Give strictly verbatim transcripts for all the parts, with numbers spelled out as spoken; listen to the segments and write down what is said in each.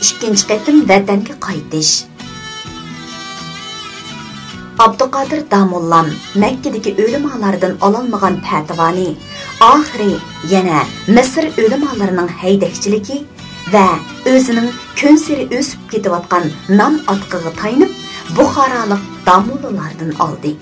ئىككىنچى قېتىم ۋەتەنگە قايتىش. ئابدۇقادىر داموللام مەككىدىكى ئۆلىمالاردىن ئالالمىغان پەتىۋانى ئاخىرى يەنە مىسىر ئۆلىمالىرىنىڭ ھەيدەكچىلىكى ۋە ئۆزىنىڭ كۈنسېرى ئۆسۈپ كېتىۋاتقان نام ئاتىقىغا تايىنىپ، بۇخارالىق داموللالاردىن ئالدى.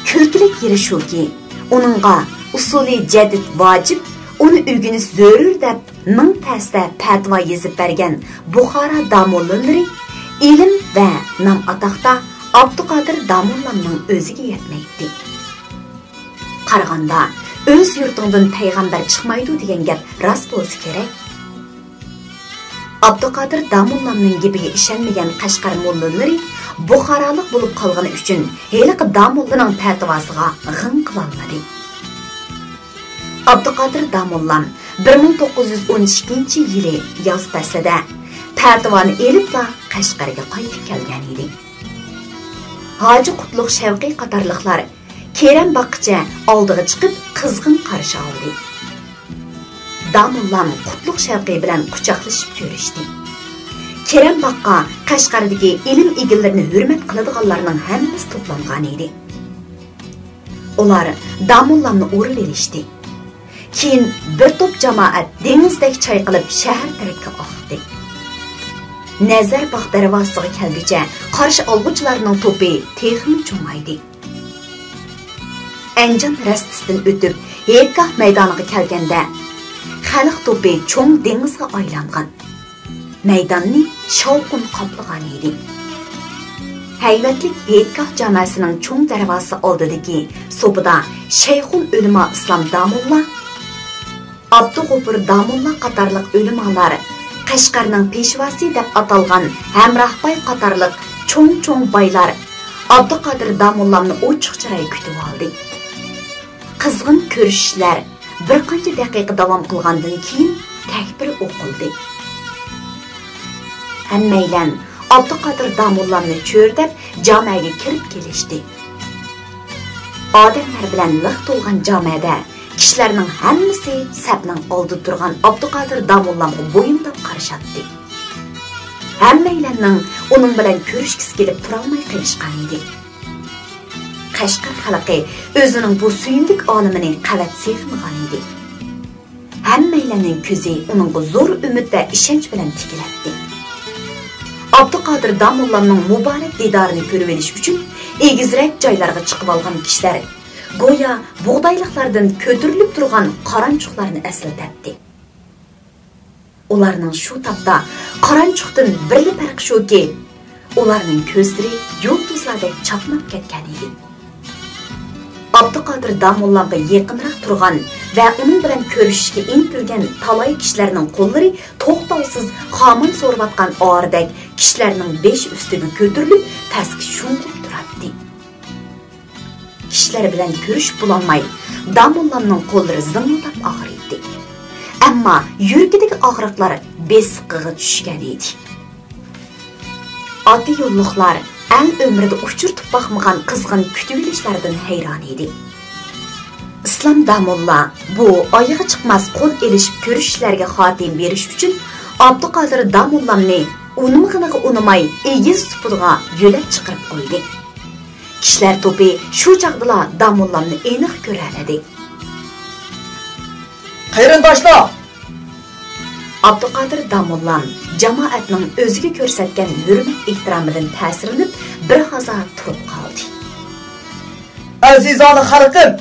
كۈلكىلىك يېرى شۇكى، ئۇنىڭغا ئۇسۇلى جەدىد ۋاجىپ، ئۇنى ئۆگىنىش زۆرۈر دەپ مىڭ تەستە پەتىۋا يېزىپ بەرگەن بۇخارا داموللىلىرى ئىلىم ۋە نام ئاتاقتا ئابدۇقادىر داموللامنىڭ ئۆزىگە يەتمەيتتى. قارىغاندا، ئۆز يۇرتۇڭدىن پەيغەمبەر چىقمايدۇ دېگەن گەپ راست بولسا كېرەك. ئابدۇقادىر داموللامنىڭ گېپىگە ئىشەنمىگەن قەشقەر موللىلىرى بۇخارالىق بولۇپ قالغىنى ئۈچۈن ھېلىقى داموللىنىڭ پەتىۋاسىغا غىڭ قىلالمىدى. ئابدۇقادىر داموللام بىر مىڭ توققۇز يۈز ئون ئىككىنچى يىلى ياز پەسلىدە پەتىۋانى ئېلىپلا قەشقەرگە قايتىپ كەلگەن ئىدى. ھاجى قۇتلۇق شەۋقىي قاتارلىقلار كېرەم باغقىچە ئالدىغا چىقىپ قىزغىن قارشى ئالدى. داموللام قۇتلۇق شەۋقىي بىلەن قۇچاقلىشىپ كۆرۈشتى. كېرەم باغقا قەشقەردىكى ئىلىم ئىگىلىرىنى ھۆرمەت قىلىدىغانلارنىڭ ھەممىسى توپلانغان ئىدى. ئۇلار داموللامنى ئورىۋېلىشتى. كېيىن بىر توپ جامائەت دېڭىزدەك چايقىلىپ شەھەر تەرەپكە ئاقتى. نەزەر باغ دەرۋازىسىغا كەلگۈچە قارشى ئالغۇچىلارنىڭ توپى تېخىمۇ چوڭايدى. ئەنجان رەستىسىدىن ئۆتۈپ، ھېيتگاھ مەيدانىغا كەلگەندە، خەلق توپى چوڭ دېڭىزغا ئايلانغان. مەيداننى شاۋقۇن قاپلىغان ئىدى. ھەيۋەتلىك ھېيتگاھ جامەسىنىڭ چوڭ دەرۋازىسى ئالدىدىكى سوپىدا شەيخۇل ئۆلىما ئىسلام داموللا، ئابدۇغوپۇر داموللا قاتارلىق ئۆلىمالار، قەشقەرنىڭ پېشۋاسى دەپ ئاتالغان ھەمراھباي قاتارلىق چوڭ-چوڭ بايلار ئابدۇقادىر داموللامنى ئوچۇق چىراي كۈتۈۋالدى. قىزغىن كۆرۈشۈشلەر بىر قانچە دەقىقە داۋام قىلغاندىن كېيىن تەكبىر ئوقۇلدى. ھەممەيلەن ئابدۇقادىر داموللامنى چۆرىدەپ جامەگە كىرىپ كېلىشتى. ئادەملەر بىلەن لىق تولغان جامەدە كىشىلەرنىڭ ھەممىسى سەپنىڭ ئالدىدا تۇرغان ئابدۇقادىر داموللامغا بويۇنداپ قارىشاتتى. ھەممەيلەننىڭ ئۇنىڭ بىلەن كۆرۈشكۈسى كېلىپ تۇرالماي قېلىشقان ئىدى. قەشقەر خەلقى ئۆزىنىڭ بۇ سۆيۈملۈك ئالىمىنى قەۋەت سېغىنغان ئىدى. ھەممەيلەننىڭ كۆزى ئۇنىڭغا زور ئۈمىد ۋە ئىشەنچ بىلەن تىكىلەتتى. ئابدۇقادىر داموللامنىڭ مۇبارەك دىدارىنى كۆرۈۋېلىش ئۈچۈن ئېگىزرەك جايلارغا چىقىۋالغان كىشىلەر گويا بۇغدايلىقلاردىن كۆتۈرۈلۈپ تۇرغان قارانچۇقلارنى ئەسلىتەتتى. ئۇلارنىڭ شۇ تاپتا قارانچۇقتىن بىرلا پەرقى شۇكى، ئۇلارنىڭ كۆزلىرى يۇلتۇزلاردەك چاقناپ كەتكەن ئىدى. ئابدۇقادىر داموللامغا يېقىنراق تۇرغان ۋە ئۇنىڭ بىلەن كۆرۈشۈشكە ئىنتىلگەن تالاي كىشىلەرنىڭ قوللىرى توختاۋسىز خامان سورۇۋاتقان ئارىدەك كىشىلەرنىڭ بېشى ئۈستىگە كۆتۈرۈلۈپ، پەسكە شۇڭغۇپ تۇراتتى. كىشىلەر بىلەن كۆرۈشۈپ بولالماي، داموللامنىڭ قوللىرى زىڭىلداپ ئاغرىيتتى. ئەمما يۈرىكىدىكى ئاغرىقلار بېسىقىغا چۈشكەن ئىدى. ئاتا يوللۇقلار ئەل ئۆمرىدە ئۇچرىتىپ باقمىغان قىزغىن كۈتۈۋېلىشلاردىن ھەيران ئىدى. ئىسلام داموللا بۇ ئايىغى چىقماس قول ئېلىشىپ كۆرۈشۈشلەرگە خاتىمە بېرىش ئۈچۈن ئابدۇقادىر داموللامنى ئۇنىمىغىنىغا ئۇنىماي ئېگىز سۇپىدىغا يۆلەپ چىقىرىپ قويدى. كىشىلەر توپى شۇ چاغدىلا داموللامنى ئېنىق كۆرەلىدى. قېرىنداشلار! ئابدۇقادىر داموللام جامائەتنىڭ ئۆزىگە كۆرسەتكەن ھۆرمەت-ئېھتىرامىدىن تەسىرلىنىپ، بىر ھازا تۇرۇپ قالدى. ئەزىزانە خەلقىم!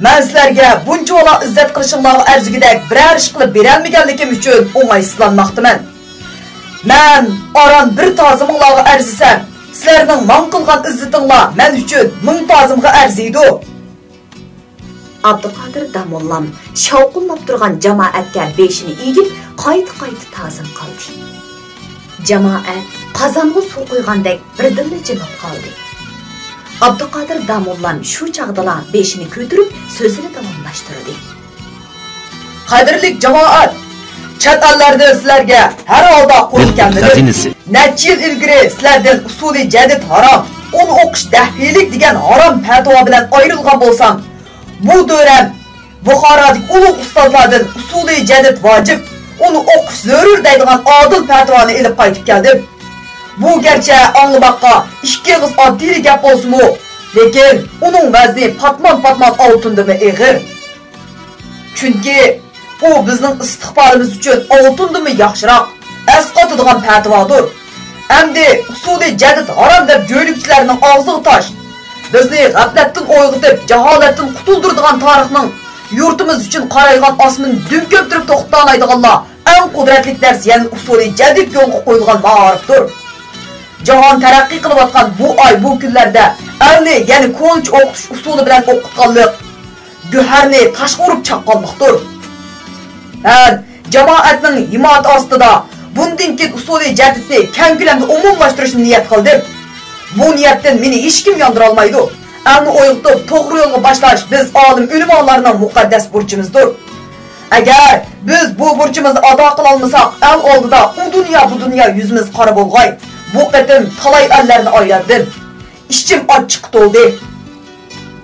مەن سىلەرگە بۇنچىۋالا ئىززەت قىلىشىڭلارغا ئەرزىگۈدەك بىرەر ئىش قىلىپ بېرەلمىگەنلىكىم ئۈچۈن ئوڭايسىزلانماقتىمەن. مەن ئاران بىر تازىمىڭلارغا ئەرزىسەم، سىلەرنىڭ ماڭا قىلغان ئىززىتىڭلار مەن ئۈچۈن مىڭ تازىمغا ئەرزىيدۇ. ئابدۇقادىر داموللام شاۋقۇنلاپ تۇرغان جامائەتكە بېشىنى ئېگىپ، قايتا-قايتا تازىم قىلدى. جامائەت قازانغا سۇ قۇيغاندەك بىردىنلا جىمىپ قالدى. ئابدۇقادىر داموللام شۇ چاغدىلا بېشىنى كۆتۈرۈپ سۆزىنى داۋاملاشتۇردى. قەدىرلىك جامائەت! چەت ئەللەردىن سىلەرگە ھەر ھالدا قول كەلمىدىم. نەچچە يىل ئىلگىرى سىلەردىن ئۇسۇلى جەدىد ھارام، ئۇنى ئوقۇش دەھرىيلىك دېگەن ھارام پەتىۋا بىلەن ئايرىلغان بولسام، بۇ دۆرەم بۇخارادىكى ئۇلۇغ ئۇستازلاردىن ئۇسۇلى جەدىد ۋاجىپ، ئۇنى ئوقۇش زۆرۈر دەيدىغان ئادىل پەتىۋانى ئېلىپ قايتىپ كەلدىم. بۇ گەرچە ئاڭلىماققا ئىككى ئېغىز ئاددىيلا گەپ بولسىمۇ، لېكىن ئۇنىڭ ۋەزنى پاتمان-پاتمان ئالتۇندىنمۇ ئېغىر. چۈنكى ئۇ بىزنىڭ ئىستىقبالىمىز ئۈچۈن ئالتۇندىنمۇ ياخشىراق، ئەسقاتىدىغان پەتىۋادۇر. ئەمدى ئۇسۇلى جەدىد ھارام دەپ جۆيلۈكچىلەرنىڭ ئاغزىغا تاش، بىزنى غەپلەتتىن ئويغىتىپ، جاھالەتتىن قۇتۇلدۇرىدىغان تارىخنىڭ يۇرتىمىز ئۈچۈن قارايدىغان ئاسمىنى دۈم كۆپتۈرۈپ توختىتالايدىغانلار ئەڭ قۇدرەتلىك نەرسە يەنە ئۇسۇلى جەدىد يولغا قويۇلغان مائارىپتۇر. جاھان تەرەققىي قىلىۋاتقان بۇ ئاي، بۇ كۈنلەردە ئەلنى يەنە كونىچە ئوقۇتۇش ئۇسۇلى بىلەن ئوقۇتقانلىق گۆھەرنى تاشقا ئۇرۇپ چاققانلىقتۇر. مەن جامائەتنىڭ ھىمايىتى ئاستىدا بۇندىن كېيىن ئۇسۇلى جەدىدنى كەڭ كۆلەمدە ئومۇملاشتۇرۇشنى نىيەت قىلدىم. بۇ نىيەتتىن مېنى ھېچكىم ياندۇرالمايدۇ. ئەلنى ئويغىتىپ، توغرا يولغا باشلاش بىز ئالىم ئۆلىمالارنىڭ مۇقەددەس بۇرچىمىزدۇر. ئەگەر بىز بۇ بۇرچىمىزنى ئادا قىلالمىساق، ئەل ئالدىدا ئۇ دۇنيا، بۇ دۇنيا يۈزىمىز قارا بولغاي. بۇ قېتىم تالاي ئەللەرنى ئايلاندىم. ئىچىم ئاچچىققا تولدى.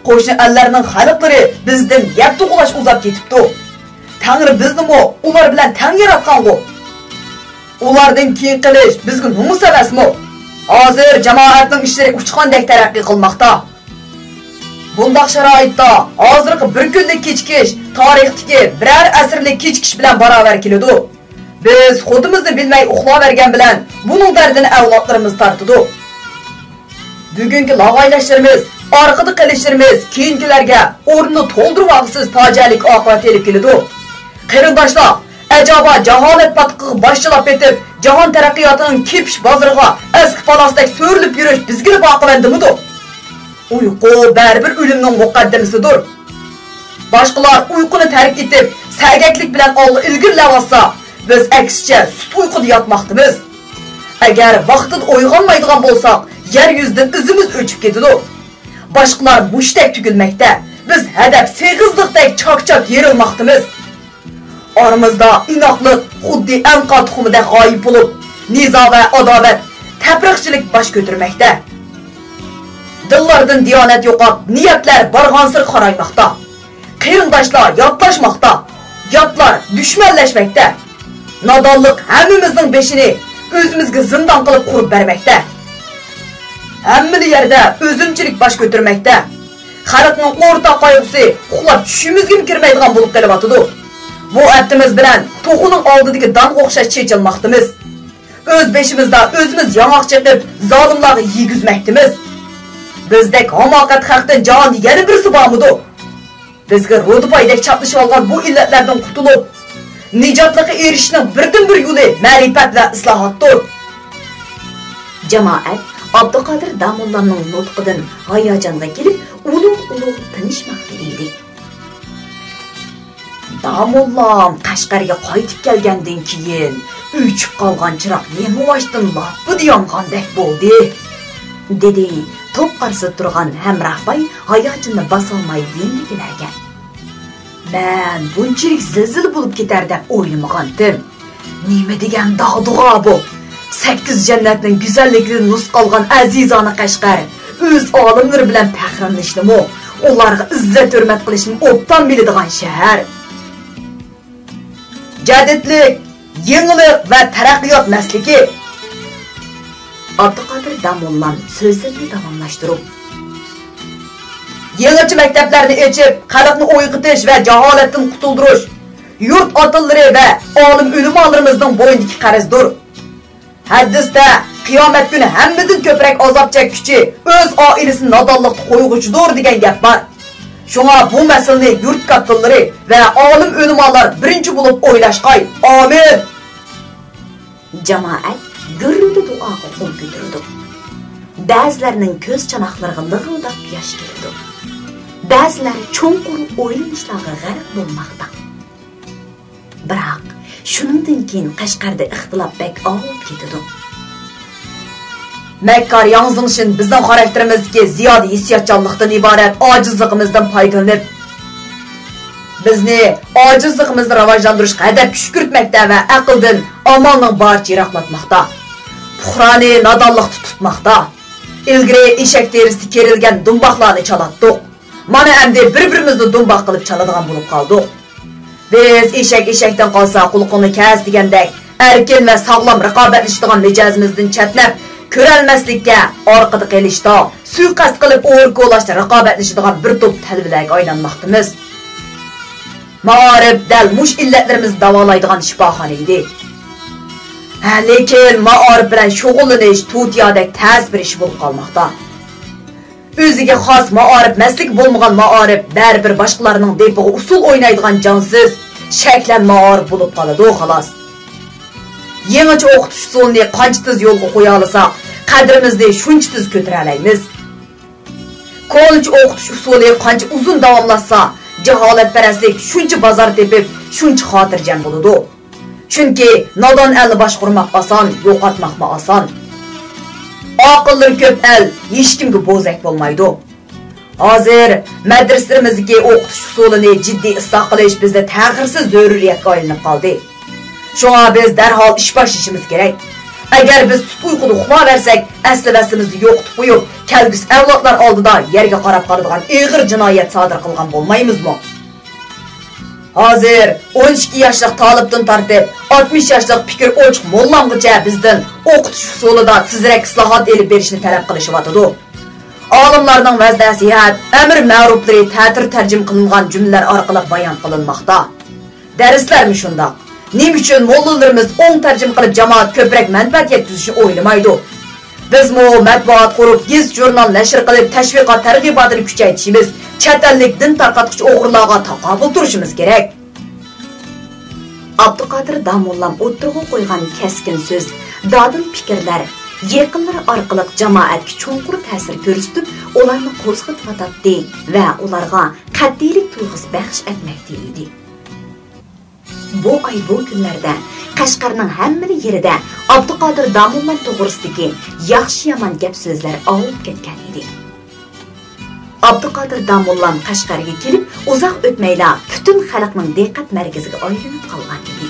قوشنا ئەللەرنىڭ خەلقلىرى بىزدىن يەر توقۇلاش ئۇزاپ كېتىپتۇ. تەڭرى بىزنىمۇ ئۇلار بىلەن تەڭ ياراتقانغۇ؟ ئۇلاردىن كېيىن قېلىش بىزگە نومۇس ئەمەسمۇ؟ ھازىر جامائەتنىڭ ئىشلىرى ئۇچقاندەك تەرەققىي قىلماقتا. بۇنداق شارائىتتا ھازىرقى بىر كۈنلۈك كېچىكىش تارىختىكى بىرەر ئەسىرلىك كېچىكىش بىلەن باراۋەر كېلىدۇ. بىز خۇدىمىزنى بىلمەي ئۇخلاۋەرگەن بىلەن بۇنىڭ دەردىنى ئەۋلادلىرىمىز تارتىدۇ. بۈگۈنكى لاغايلاشلىرىمىز، ئارقىدا قېلىشلىرىمىز كېيىنكىلەرگە ئورنىنى تولدۇرۇۋالغۇسىز پاجىئەلىك ئاقىۋەت ئېلىپ كېلىدۇ. قېرىنداشلار، ئەجابا جاھالەت پاتقىقىغا باش چىلاپ پېتىپ، جاھان تەرەققىياتىنىڭ كېپىش بازىرىغا ئەسكى پالاسدەك سۆرىلىپ يۈرۈش بىزگىلا باقىۋەندىمىدۇ؟ ئۇيقۇ بەرىبىر ئۆلۈمنىڭ مۇقەددىمىسىدۇر. باشقىلار ئۇيقۇنى تەرك ئېتىپ، سەگەكلىك بىلەن ئالغا ئىلگىرىلەۋاتسا، بىز ئەكسىچە سۈت ئۇيقۇدا ياتماقتىمىز. ئەگەر ۋاقتىدا ئويغانمايدىغان بولساق، يەر يۈزىدىن ئىزىمىز ئۆچۈپ كېتىدۇ. باشقىلار مۇشتەك تۈگۈلمەكتە، بىز ھەدەپ سېغىزلىقتەك چاك-چاك يېرىلماقتىمىز. ئارىمىزدا ئىناقلىق خۇددى ئەنقا تۇخۇمىدەك غايىب بولۇپ، نىزا ۋە ئاداۋەت، تەپرىقىچىلىك باش كۆتۈرمەكتە. دىللاردىن دىيانەت يوقاپ، نىيەتلەر بارغانسېرى قارايماقتا. قېرىنداشلار ياتلاشماقتا، ياتلار دۈشمەنلەشمەكتە. نادانلىق ھەممىمىزنىڭ بېشىنى ئۆزىمىزگە زىندان قىلىپ قۇرۇپ بەرمەكتە. ھەممىلا يەردە ئۆزۈمچىلىك باش كۆتۈرمەكتە. خەلقنىڭ ئورتاق قايغۇسى ئۇخلاپ چۈشىمىزگىمۇ كىرمەيدىغان بولۇپ قېلىۋاتىدۇ. بۇ ھەپتىمىز بىلەن توخۇنىڭ ئالدىدىكى دانغا ئوخشاش چېچىلماقتىمىز. ئۆز بېشىمىزدا ئۆزىمىز ياڭاق چېقىپ، زالىملارغا يېگۈزمەكتىمىز. بىزدەك ھاماقەت خەقتىن جاھاندا يەنە بىرسى بارمىدۇ؟ بىزگە رۇدىپايدەك چاپلىشىۋالغان بۇ ئىللەتلەردىن قۇتۇلۇپ، نىجاتلىققا ئېرىشىشنىڭ بىردىنبىر يولى مەرىپەت ۋە ئىسلاھاتتۇر. جامائەت ئابدۇقادىر داموللامنىڭ نۇتقىدىن ھاياجانغا كېلىپ، ئۇلۇغ-ئۇلۇغ تىنىشماقتا ئىدى. داموللام قەشقەرگە قايتىپ كەلگەندىن كېيىن، ئۆچۈپ قالغان چىراغ يېڭىۋاشتىن لاپپىدە يانغاندەك بولدى، دېدى توپ ئارىسىدا تۇرغان ھەمراھ باي ھاياجىنىنى باسالماي يېنىدىكىلەرگە. مەن بۇنچىلىك زىلزىلە بولۇپ كېتەر دەپ ئويلىمىغانتىم. نېمە دېگەن داغدۇغا بۇ! سەككىز جەننەتنىڭ گۈزەللىكىدىن نۇسقالغان ئەزىزانە قەشقەر ئۆز ئالىملىرى بىلەن پەخىرلىنىشنىمۇ، ئۇلارغا ئىززەت-ھۆرمەت قىلىشنىمۇ ئوبدان بىلىدىغان شەھەر. جەدىدلىك، يېڭىلىق ۋە تەرەققىيات مەسلىكى. ئابدۇقادىر داموللام سۆزلىرىنى داۋاملاشتۇرۇپ، يېڭىچە مەكتەپلەرنى ئېچىپ، خەلقنى ئويغىتىش ۋە جاھالەتتىن قۇتۇلدۇرۇش يۇرت ئاتىلىرى ۋە ئالىم ئۆلىمالىرىمىزنىڭ بوينىدىكى قەرزدۇر. ھەدىستە، قىيامەت كۈنى ھەممىدىن كۆپرەك ئازاب چەككۈچى ئۆز ئائىلىسىنى نادانلىقتا قويغۇچىدۇر، دېگەن گەپ بار. شۇڭا بۇ مەسىلىنى يۇرت كاتتىلىرى ۋە ئالىم ئۆلىمالار بىرىنچى بولۇپ ئويلاشقاي. ئامىن! جامائەت گۈررىدە دۇئاغا قول كۆتۈرىدۇ. بەزىلەرنىڭ كۆز چاناقلىرىغا لىغىلداپ ياش كېلىدۇ. بەزىلەر چوڭقۇر ئويلىنىشلارغا غەرق بولماقتا. بىراق، شۇنىڭدىن كېيىن قەشقەردە ئىختىلاپ بەك ئاۋۇپ كېتىدۇ. مەككار ياڭ زېڭشىن بىزنىڭ خاراكتېرىمىزدىكى زىيادە ھېسسىياتچانلىقتىن ئىبارەت ئاجىزلىقىمىزدىن پايدىلىنىپ، بىزنى ئاجىزلىقىمىزنى راۋاجلاندۇرۇشقا ھەدەپ كۈشكۈرتمەكتە ۋە ئەقىلدىن، ئامالنىڭ بارىچە يىراقلاتماقتا. پۇقرانى نادانلىقتا تۇتماقتا. ئىلگىرى ئېشەك تېرىسىدە كېرىلگەن دۇمباقلارنى چالاتتۇق. مانا ئەمدى بىر-بىرىمىزنى دۇمباق قىلىپ چالىدىغان بولۇپ قالدۇق. بىز «ئېشەك ئېشەكتىن قالسا، قۇلىقىڭنى كەس» دېگەندەك، ئەركىن ۋە ساغلام رىقابەتلىشىدىغان مىجەزىمىزدىن چەتنەپ، كۆرەلمەسلىككە، ئارقىدا قېلىشتا، سۇيىقەست قىلىپ ئورا كولاشتا رىقابەتلىشىدىغان بىر توپ تەلۋىلەرگە ئايلانماقتىمىز. مائارىپ دەل مۇشۇ ئىللەتلىرىمىزنى داۋالايدىغان شىپاخانا ئىدى. ھە، لېكىن مائارىپ بىلەن شۇغۇللىنىش تۇتىيادەك تەس بىر ئىش بولۇپ قالماقتا. ئۆزىگە خاس مائارىپ، مەسلىكى بولمىغان مائارىپ بەرىبىر باشقىلارنىڭ دېپىغا ئۇسسۇل ئوينايدىغان جانسىز، شەكلەن مائارىپ بولۇپ قالىدۇ، خالاس. يېڭىچە ئوقۇتۇش ئۇسۇلىنى قانچە تېز يولغا قويالىساق، قەدرىمىزنى شۇنچە تېز كۆتۈرەلەيمىز. كونىچە ئوقۇتۇش ئۇسۇلى قانچە ئۇزۇن داۋاملاشسا، جاھالەتپەرەسلىك شۇنچە بازار تېپىپ، شۇنچە خاتىرجەم بولىدۇ. چۈنكى نادان ئەلنى باشقۇرماق ئاسان، يوقاتماقمۇ ئاسان. ئاقىللىرى كۆپ ئەل ھېچكىمگە بوزەك بولمايدۇ. ھازىر مەدرىسىلىرىمىزدىكى ئوقۇتۇش ئۇسۇلىنى جىددىي ئىسلاھ قىلىش بىزدە تەخىرسىز زۆرۈرىيەتكە ئايلىنىپ قالدى. شۇڭا بىز دەرھال ئىش باشلىشىمىز كېرەك. ئەگەر بىز سۈت ئۇيقۇدا ئۇخلاۋەرسەك، ئەسلى-ۋەسلىمىزنى يوقىتىپ قويۇپ، كەلگۈسى ئەۋلادلار ئالدىدا يەرگە قاراپ قالىدىغان ئېغىر جىنايەت سادىر قىلغان بولمايمىزمۇ؟ ھازىر ئون ئىككى ياشلىق تالىپتىن تارتىپ، ئاتمىش ياشلىق پىكرى ئوچۇق موللامغىچە بىزدىن ئوقۇتۇش ئۇسۇلىدا تېزرەك ئىسلاھات ئېلىپ بېرىشنى تەلەپ قىلىشىۋاتىدۇ. ئالىملارنىڭ ۋەز-نەسىھەت، ئەمىر-مەرۇپلىرى تەتۈر تەرجىمە قىلىنغان جۈملىلەر ئارقىلىق بايان قىلىنماقتا. دەرسلەرمۇ شۇنداق. نېمە ئۈچۈن موللىلىرىمىز ئوڭ تەرجىمە قىلىپ جامائەتكە كۆپرەك مەنپەئەت يەتكۈزۈشنى ئويلىمايدۇ؟ بىزمۇ مەتبۇئات قۇرۇپ، گېزىت-ژۇرنال نەشر قىلىپ، تەشۋىقات تەرغىباتىنى كۈچەيتىشىمىز، چەت ئەللىك دىن تارقاتقۇچى ئوغرىلارغا تاقابىل تۇرۇشىمىز كېرەك. ئابدۇقادىر داموللام ئوتتۇرىغا قويغان كەسكىن سۆز، دادىل پىكىرلەر يېقىنلىرى ئارقىلىق جامائەتكە چوڭقۇر تەسىر كۆرسىتىپ، ئۇلارنى قوزغىتىۋاتاتتى ۋە ئۇلارغا قەتئىيلىك تۇيغۇسى بەخش ئەتمەكتە ئىدى. بۇ ئاي، بۇ كۈنلەردە قەشقەرنىڭ ھەممىلا يېرىدە ئابدۇقادىر داموللام توغرىسىدىكى ياخشى-يامان گەپ-سۆزلەر ئاۋۇپ كەتكەن ئىدى. ئابدۇقادىر داموللام قەشقەرگە كېلىپ ئۇزاق ئۆتمەيلا پۈتۈن خەلقنىڭ دىققەت مەركىزىگە ئايلىنىپ قالغان ئىدى.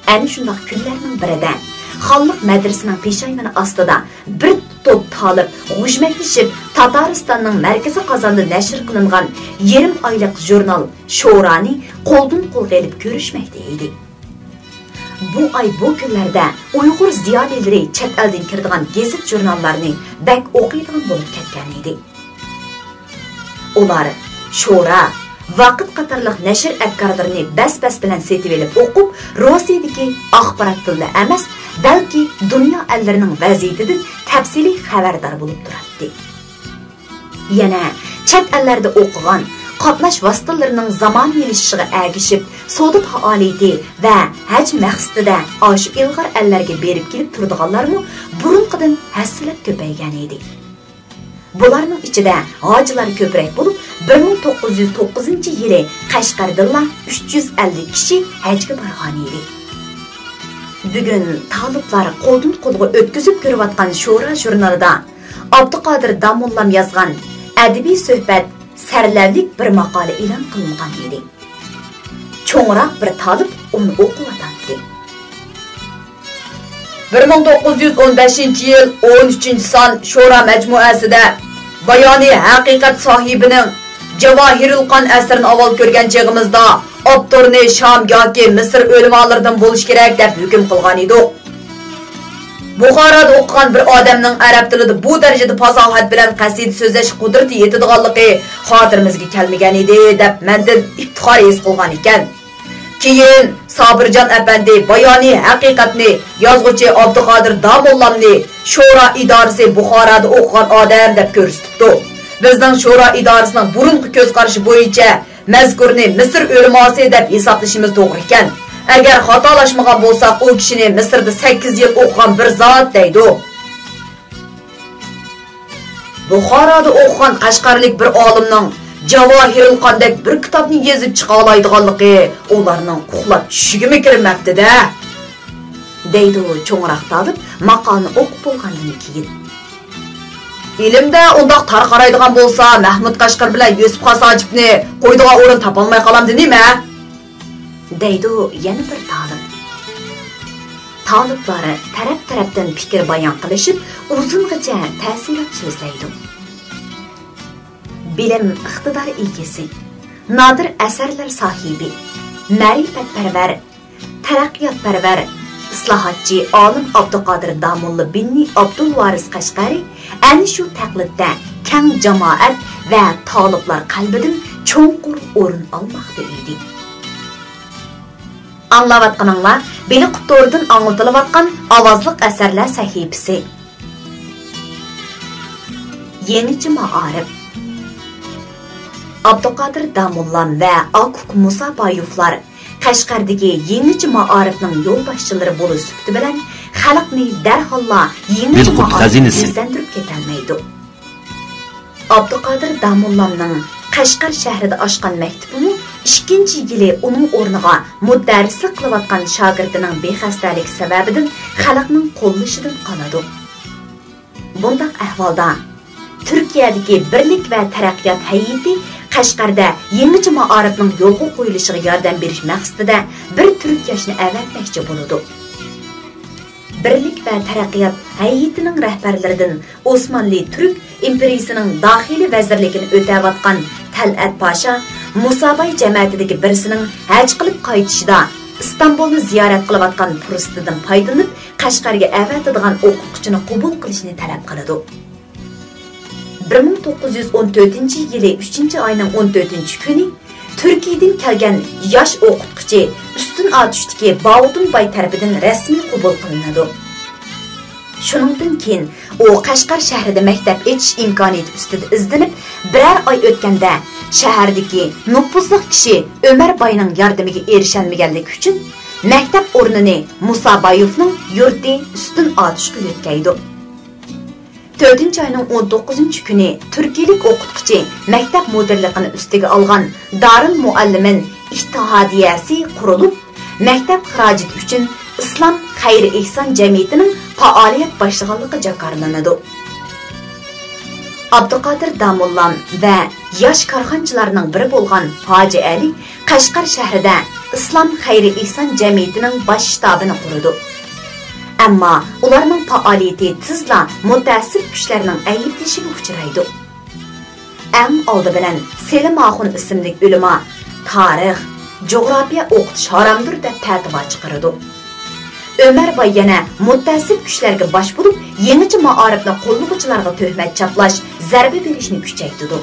ئەنە شۇنداق كۈنلەرنىڭ بىرىدە خانلىق مەدرىسىنىڭ پېشايۋىنى ئاستىدا بىر توپ تالىپ غۇژمەكلىشىپ، تاتارىستاننىڭ مەركىزى قازاندا نەشر قىلىنغان يېرىم ئايلىق ژۇرنال شورانى قولدىن قولغا ئېلىپ كۆرۈشمەكتە ئىدى. بۇ ئاي، بۇ كۈنلەردە ئۇيغۇر زىيالىيلىرى چەت ئەلدىن كىرىدىغان گېزىت-ژۇرناللارنى بەك ئوقۇيدىغان بولۇپ كەتكەن ئىدى. ئۇلار شورا، ۋاقىت قاتارلىق نەشر ئەپكارلىرىنى بەس-بەس بىلەن سېتىۋېلىپ ئوقۇپ، روسىيەدىكى ئاخباراتتىنلا ئەمەس، بەلكى دۇنيا ئەللىرىنىڭ ۋەزىيىتىدىن تەپسىلىي خەۋەردار بولۇپ تۇراتتى. يەنە چەت ئەللەردە ئوقۇغان، قاتناش ۋاسىتىلىرىنىڭ زامانىۋىلىشىشىغا ئەگىشىپ، سودا پائالىيىتى ۋە ھەج مەقسىتىدە ئاشۇ ئىلغار ئەللەرگە بېرىپ كېلىپ تۇرىدىغانلارمۇ بۇرۇنقىدىن ھەسسىلەپ كۆپەيگەن ئىدى. بۇلارنىڭ ئىچىدە ھاجىلار كۆپرەك بولۇپ، بىر مىڭ توققۇز يۈز توققۇزىنچى يىلى قەشقەردىنلا ئۈچ يۈز ئەللىك كىشى ھەجگە بارغان ئىدى. بۈگۈن تالىپلار قولدىن قولغا ئۆتكۈزۈپ كۆرۈۋاتقان شورا ژۇرنىلىدا ئابدۇقادىر داموللام يازغان ئەدەبىي سۆھبەت سەرلەۋھىلىك بىر ماقالە ئېلان قىلىنغان ئىدى. چوڭراق بىر تالىپ ئۇنى ئوقۇۋاتاتتى. بىر مىڭ توققۇز يۈز ئون بەشىنچى يىل ئون ئۈچىنچى سان شورا مەجمۇئەسىدە بايانى ھەقىقەت ساھىبىنىڭ جاۋاھىرۇل قان ئەسىرىنى ئاۋۋال كۆرگەن چېغىمىزدا، ئاپتورنى شام ياكى مىسىر ئۆلىمالىرىدىن بولۇشى كېرەك دەپ ھۆكۈم قىلغان ئىدۇق. بۇخارادا ئوقۇغان بىر ئادەمنىڭ ئەرەب تىلىدا بۇ دەرىجىدە پاساھەت بىلەن قەسىدە سۆزلەش قۇدرىتى يېتىدىغانلىقى خاتىرىمىزگە كەلمىگەن ئىدى، دەپ مەندىن ئىپتىخار ھېس قىلغان ئىكەن. كېيىن سابىرجان ئەپەندى بايانى ھەقىقەتنى، يازغۇچى ئابدۇقادىر داموللامنى شورا ئىدارىسى بۇخارادا ئوقۇغان ئادەم دەپ كۆرسىتىپتۇ. بىزنىڭ شورا ئىدارىسىنىڭ بۇرۇنقى كۆز قارىشى بويىچە مەزكۇرنى مىسىر ئۆلىماسى دەپ ھېسابلىشىمىز توغرا ئىكەن. ئەگەر خاتالاشمىغان بولساق، ئۇ كىشىنى مىسىردا سەككىز يىل ئوقۇغان بىر زات دەيدۇ. بۇخارادا ئوقۇغان قەشقەرلىك بىر ئالىمنىڭ جاۋاھىرۇل قاندەك بىر كىتابنى يېزىپ چىقالايدىغانلىقى ئۇلارنىڭ ئۇخلاپ چۈشىگىمۇ كىرمەپتۇ-دە، دەيدۇ چوڭراق تالىپ ماقالىنى ئوقۇپ بولغاندىن كېيىن. ئىلىمدە ئۇنداق تار قارايدىغان بولسا، مەھمۇد قەشقەر بىلەن يۈسۈپ خاس ھاجىپنى قويىدىغان ئورۇن تاپالماي قالامدۇ نېمە؟ دەيدۇ يەنە بىر تالىپ. تالىپلار تەرەپ-تەرەپتىن پىكىر بايان قىلىشىپ، ئۇزۇنغىچە تەسىرات سۆزلەيدۇ. بىلىم ئىقتىدار ئىگىسى، نادىر ئەسەرلەر ساھىبى، مەرىپەتپەرۋەر، تەرەققىياتپەرۋەر، ئىسلاھاتچى ئالىم ئابدۇقادىر داموللا بىننى ئابدۇلۋارىس قەشقەرى ئەنە شۇ تەقلىدتە كەڭ جامائەت ۋە تالىپلار قەلبىدىن چوڭقۇر ئورۇن ئالماقتا ئىدى. ئاڭلاۋاتقىنىڭلار بېلىققۇت تورىدىن ئاڭلىتىلىۋاتقان ئاۋازلىق ئەسەرلەر سەھىپىسى. يېڭىچە مائارىپ. ئابدۇقادىر داموللام ۋە ئاكۇك مۇسابايېۋلار قەشقەردىكى يېڭىچە مائارىپنىڭ يولباشچىلىرى بولۇش سۈپىتى بىلەن خەلقنى دەرھاللا يېڭىچە بىلقۇت مائارىپقا خەزىنىسى. يۈزلەندۈرۈپ كېتەلمەيدۇ. ئابدۇقادىر داموللامنىڭ قەشقەر شەھىرىدە ئاچقان مەكتىپىمۇ ئىككىنچى يىلى ئۇنىڭ ئورنىغا مۇدەررىسلىك قىلىۋاتقان شاگىرتىنىڭ بىخەستەلىكى سەۋەبىدىن خەلقنىڭ قوللىشىدىن قالىدۇ. بۇنداق ئەھۋالدا، تۈركىيەدىكى بىرلىك ۋە تەرەققىيات ھەيئىتى قەشقەردە يېڭىچە مائارىپنىڭ يولغا قويۇلۇشىغا ياردەم بېرىش مەقسىتىدە بىر تۈرك ياشنى ئەۋەتمەكچى بولىدۇ. بىرلىك ۋە تەرەققىيات ھەيئىتىنىڭ رەھبەرلىرىدىن ئوسمانلى تۈرك ئىمپېرىيىسىنىڭ داخىلى ۋەزىرلىكىنى ئۆتەۋاتقان تەلئەت پاشا مۇساباي جەمەتىدىكى بىرسىنىڭ ھەج قىلىپ قايتىشىدا ئىستانبۇلنى زىيارەت قىلىۋاتقان پۇرسىتىدىن پايدىلىنىپ، قەشقەرگە ئەۋەتىدىغان ئوقۇتقۇچىنى قوبۇل قىلىشنى تەلەپ قىلىدۇ. بىر مىڭ توققۇز يۈز ئون تۆتىنچى يىلى ئۈچىنچى ئاينىڭ ئون تۆتىنچى كۈنى تۈركىيىدىن كەلگەن ياش ئوقۇتقۇچى ئۈستۈن ئاتۇشتىكى باۋۇدۇن باي تەرىپىدىن رەسمىي قوبۇل قىلىنىدۇ. شۇنىڭدىن كېيىن ئۇ قەشقەر شەھىرىدە مەكتەپ ئېچىش ئىمكانىيىتى ئۈستىدە ئىزدىنىپ، بىرەر ئاي ئۆتكەندە شەھەردىكى نوپۇزلۇق كىشى ئۆمەر باينىڭ ياردىمىگە ئېرىشەلمىگەنلىكى ئۈچۈن مەكتەپ ئورنىنى مۇسابايېۋنىڭ يۇرتى ئۈستۈن ئاتۇشقا يۆتكەيدۇ. تۆتىنچى ئاينىڭ ئون توققۇزىنچى كۈنى تۈركىيىلىك ئوقۇتقۇچى مەكتەپ مۇدىرلىقىنى ئۈستىگە ئالغان دارىل مۇئەللىمىن ئىتتىھادىيەسى قۇرۇلۇپ، مەكتەپ خىراجىتى ئۈچۈن ئىسلام خەير ئېھسان جەمئىيىتىنىڭ پائالىيەت باشلىغانلىقى جاكارلىنىدۇ. ئابدۇقادىر داموللام ۋە ياش كارخانىچىلارنىڭ بىرى بولغان ھاجى ئەلى قەشقەر شەھىرىدە ئىسلام خەير ئېھسان جەمئىيىتىنىڭ باش شتابىنى قۇرىدۇ. ئەمما ئۇلارنىڭ پائالىيىتى تېزلا مۇتەئەسسىپ كۈچلەرنىڭ ئەيىبلىشىگە ئۇچرايدۇ. ئەڭ ئالدى بىلەن سېلىم ئاخۇن ئىسىملىك ئۆلىما تارىخ، جۇغراپىيە ئوقۇتۇش ھارامدۇر دەپ پەتىۋا چىقىرىدۇ. ئۆمەر باي يەنە مۇتەئەسسىپ كۈچلەرگە باش بولۇپ، يېڭىچە مائارىپنى قوللىغۇچىلارغا تۆھمەت چاپلاش، زەربە بېرىشنى كۈچەيتىدۇ.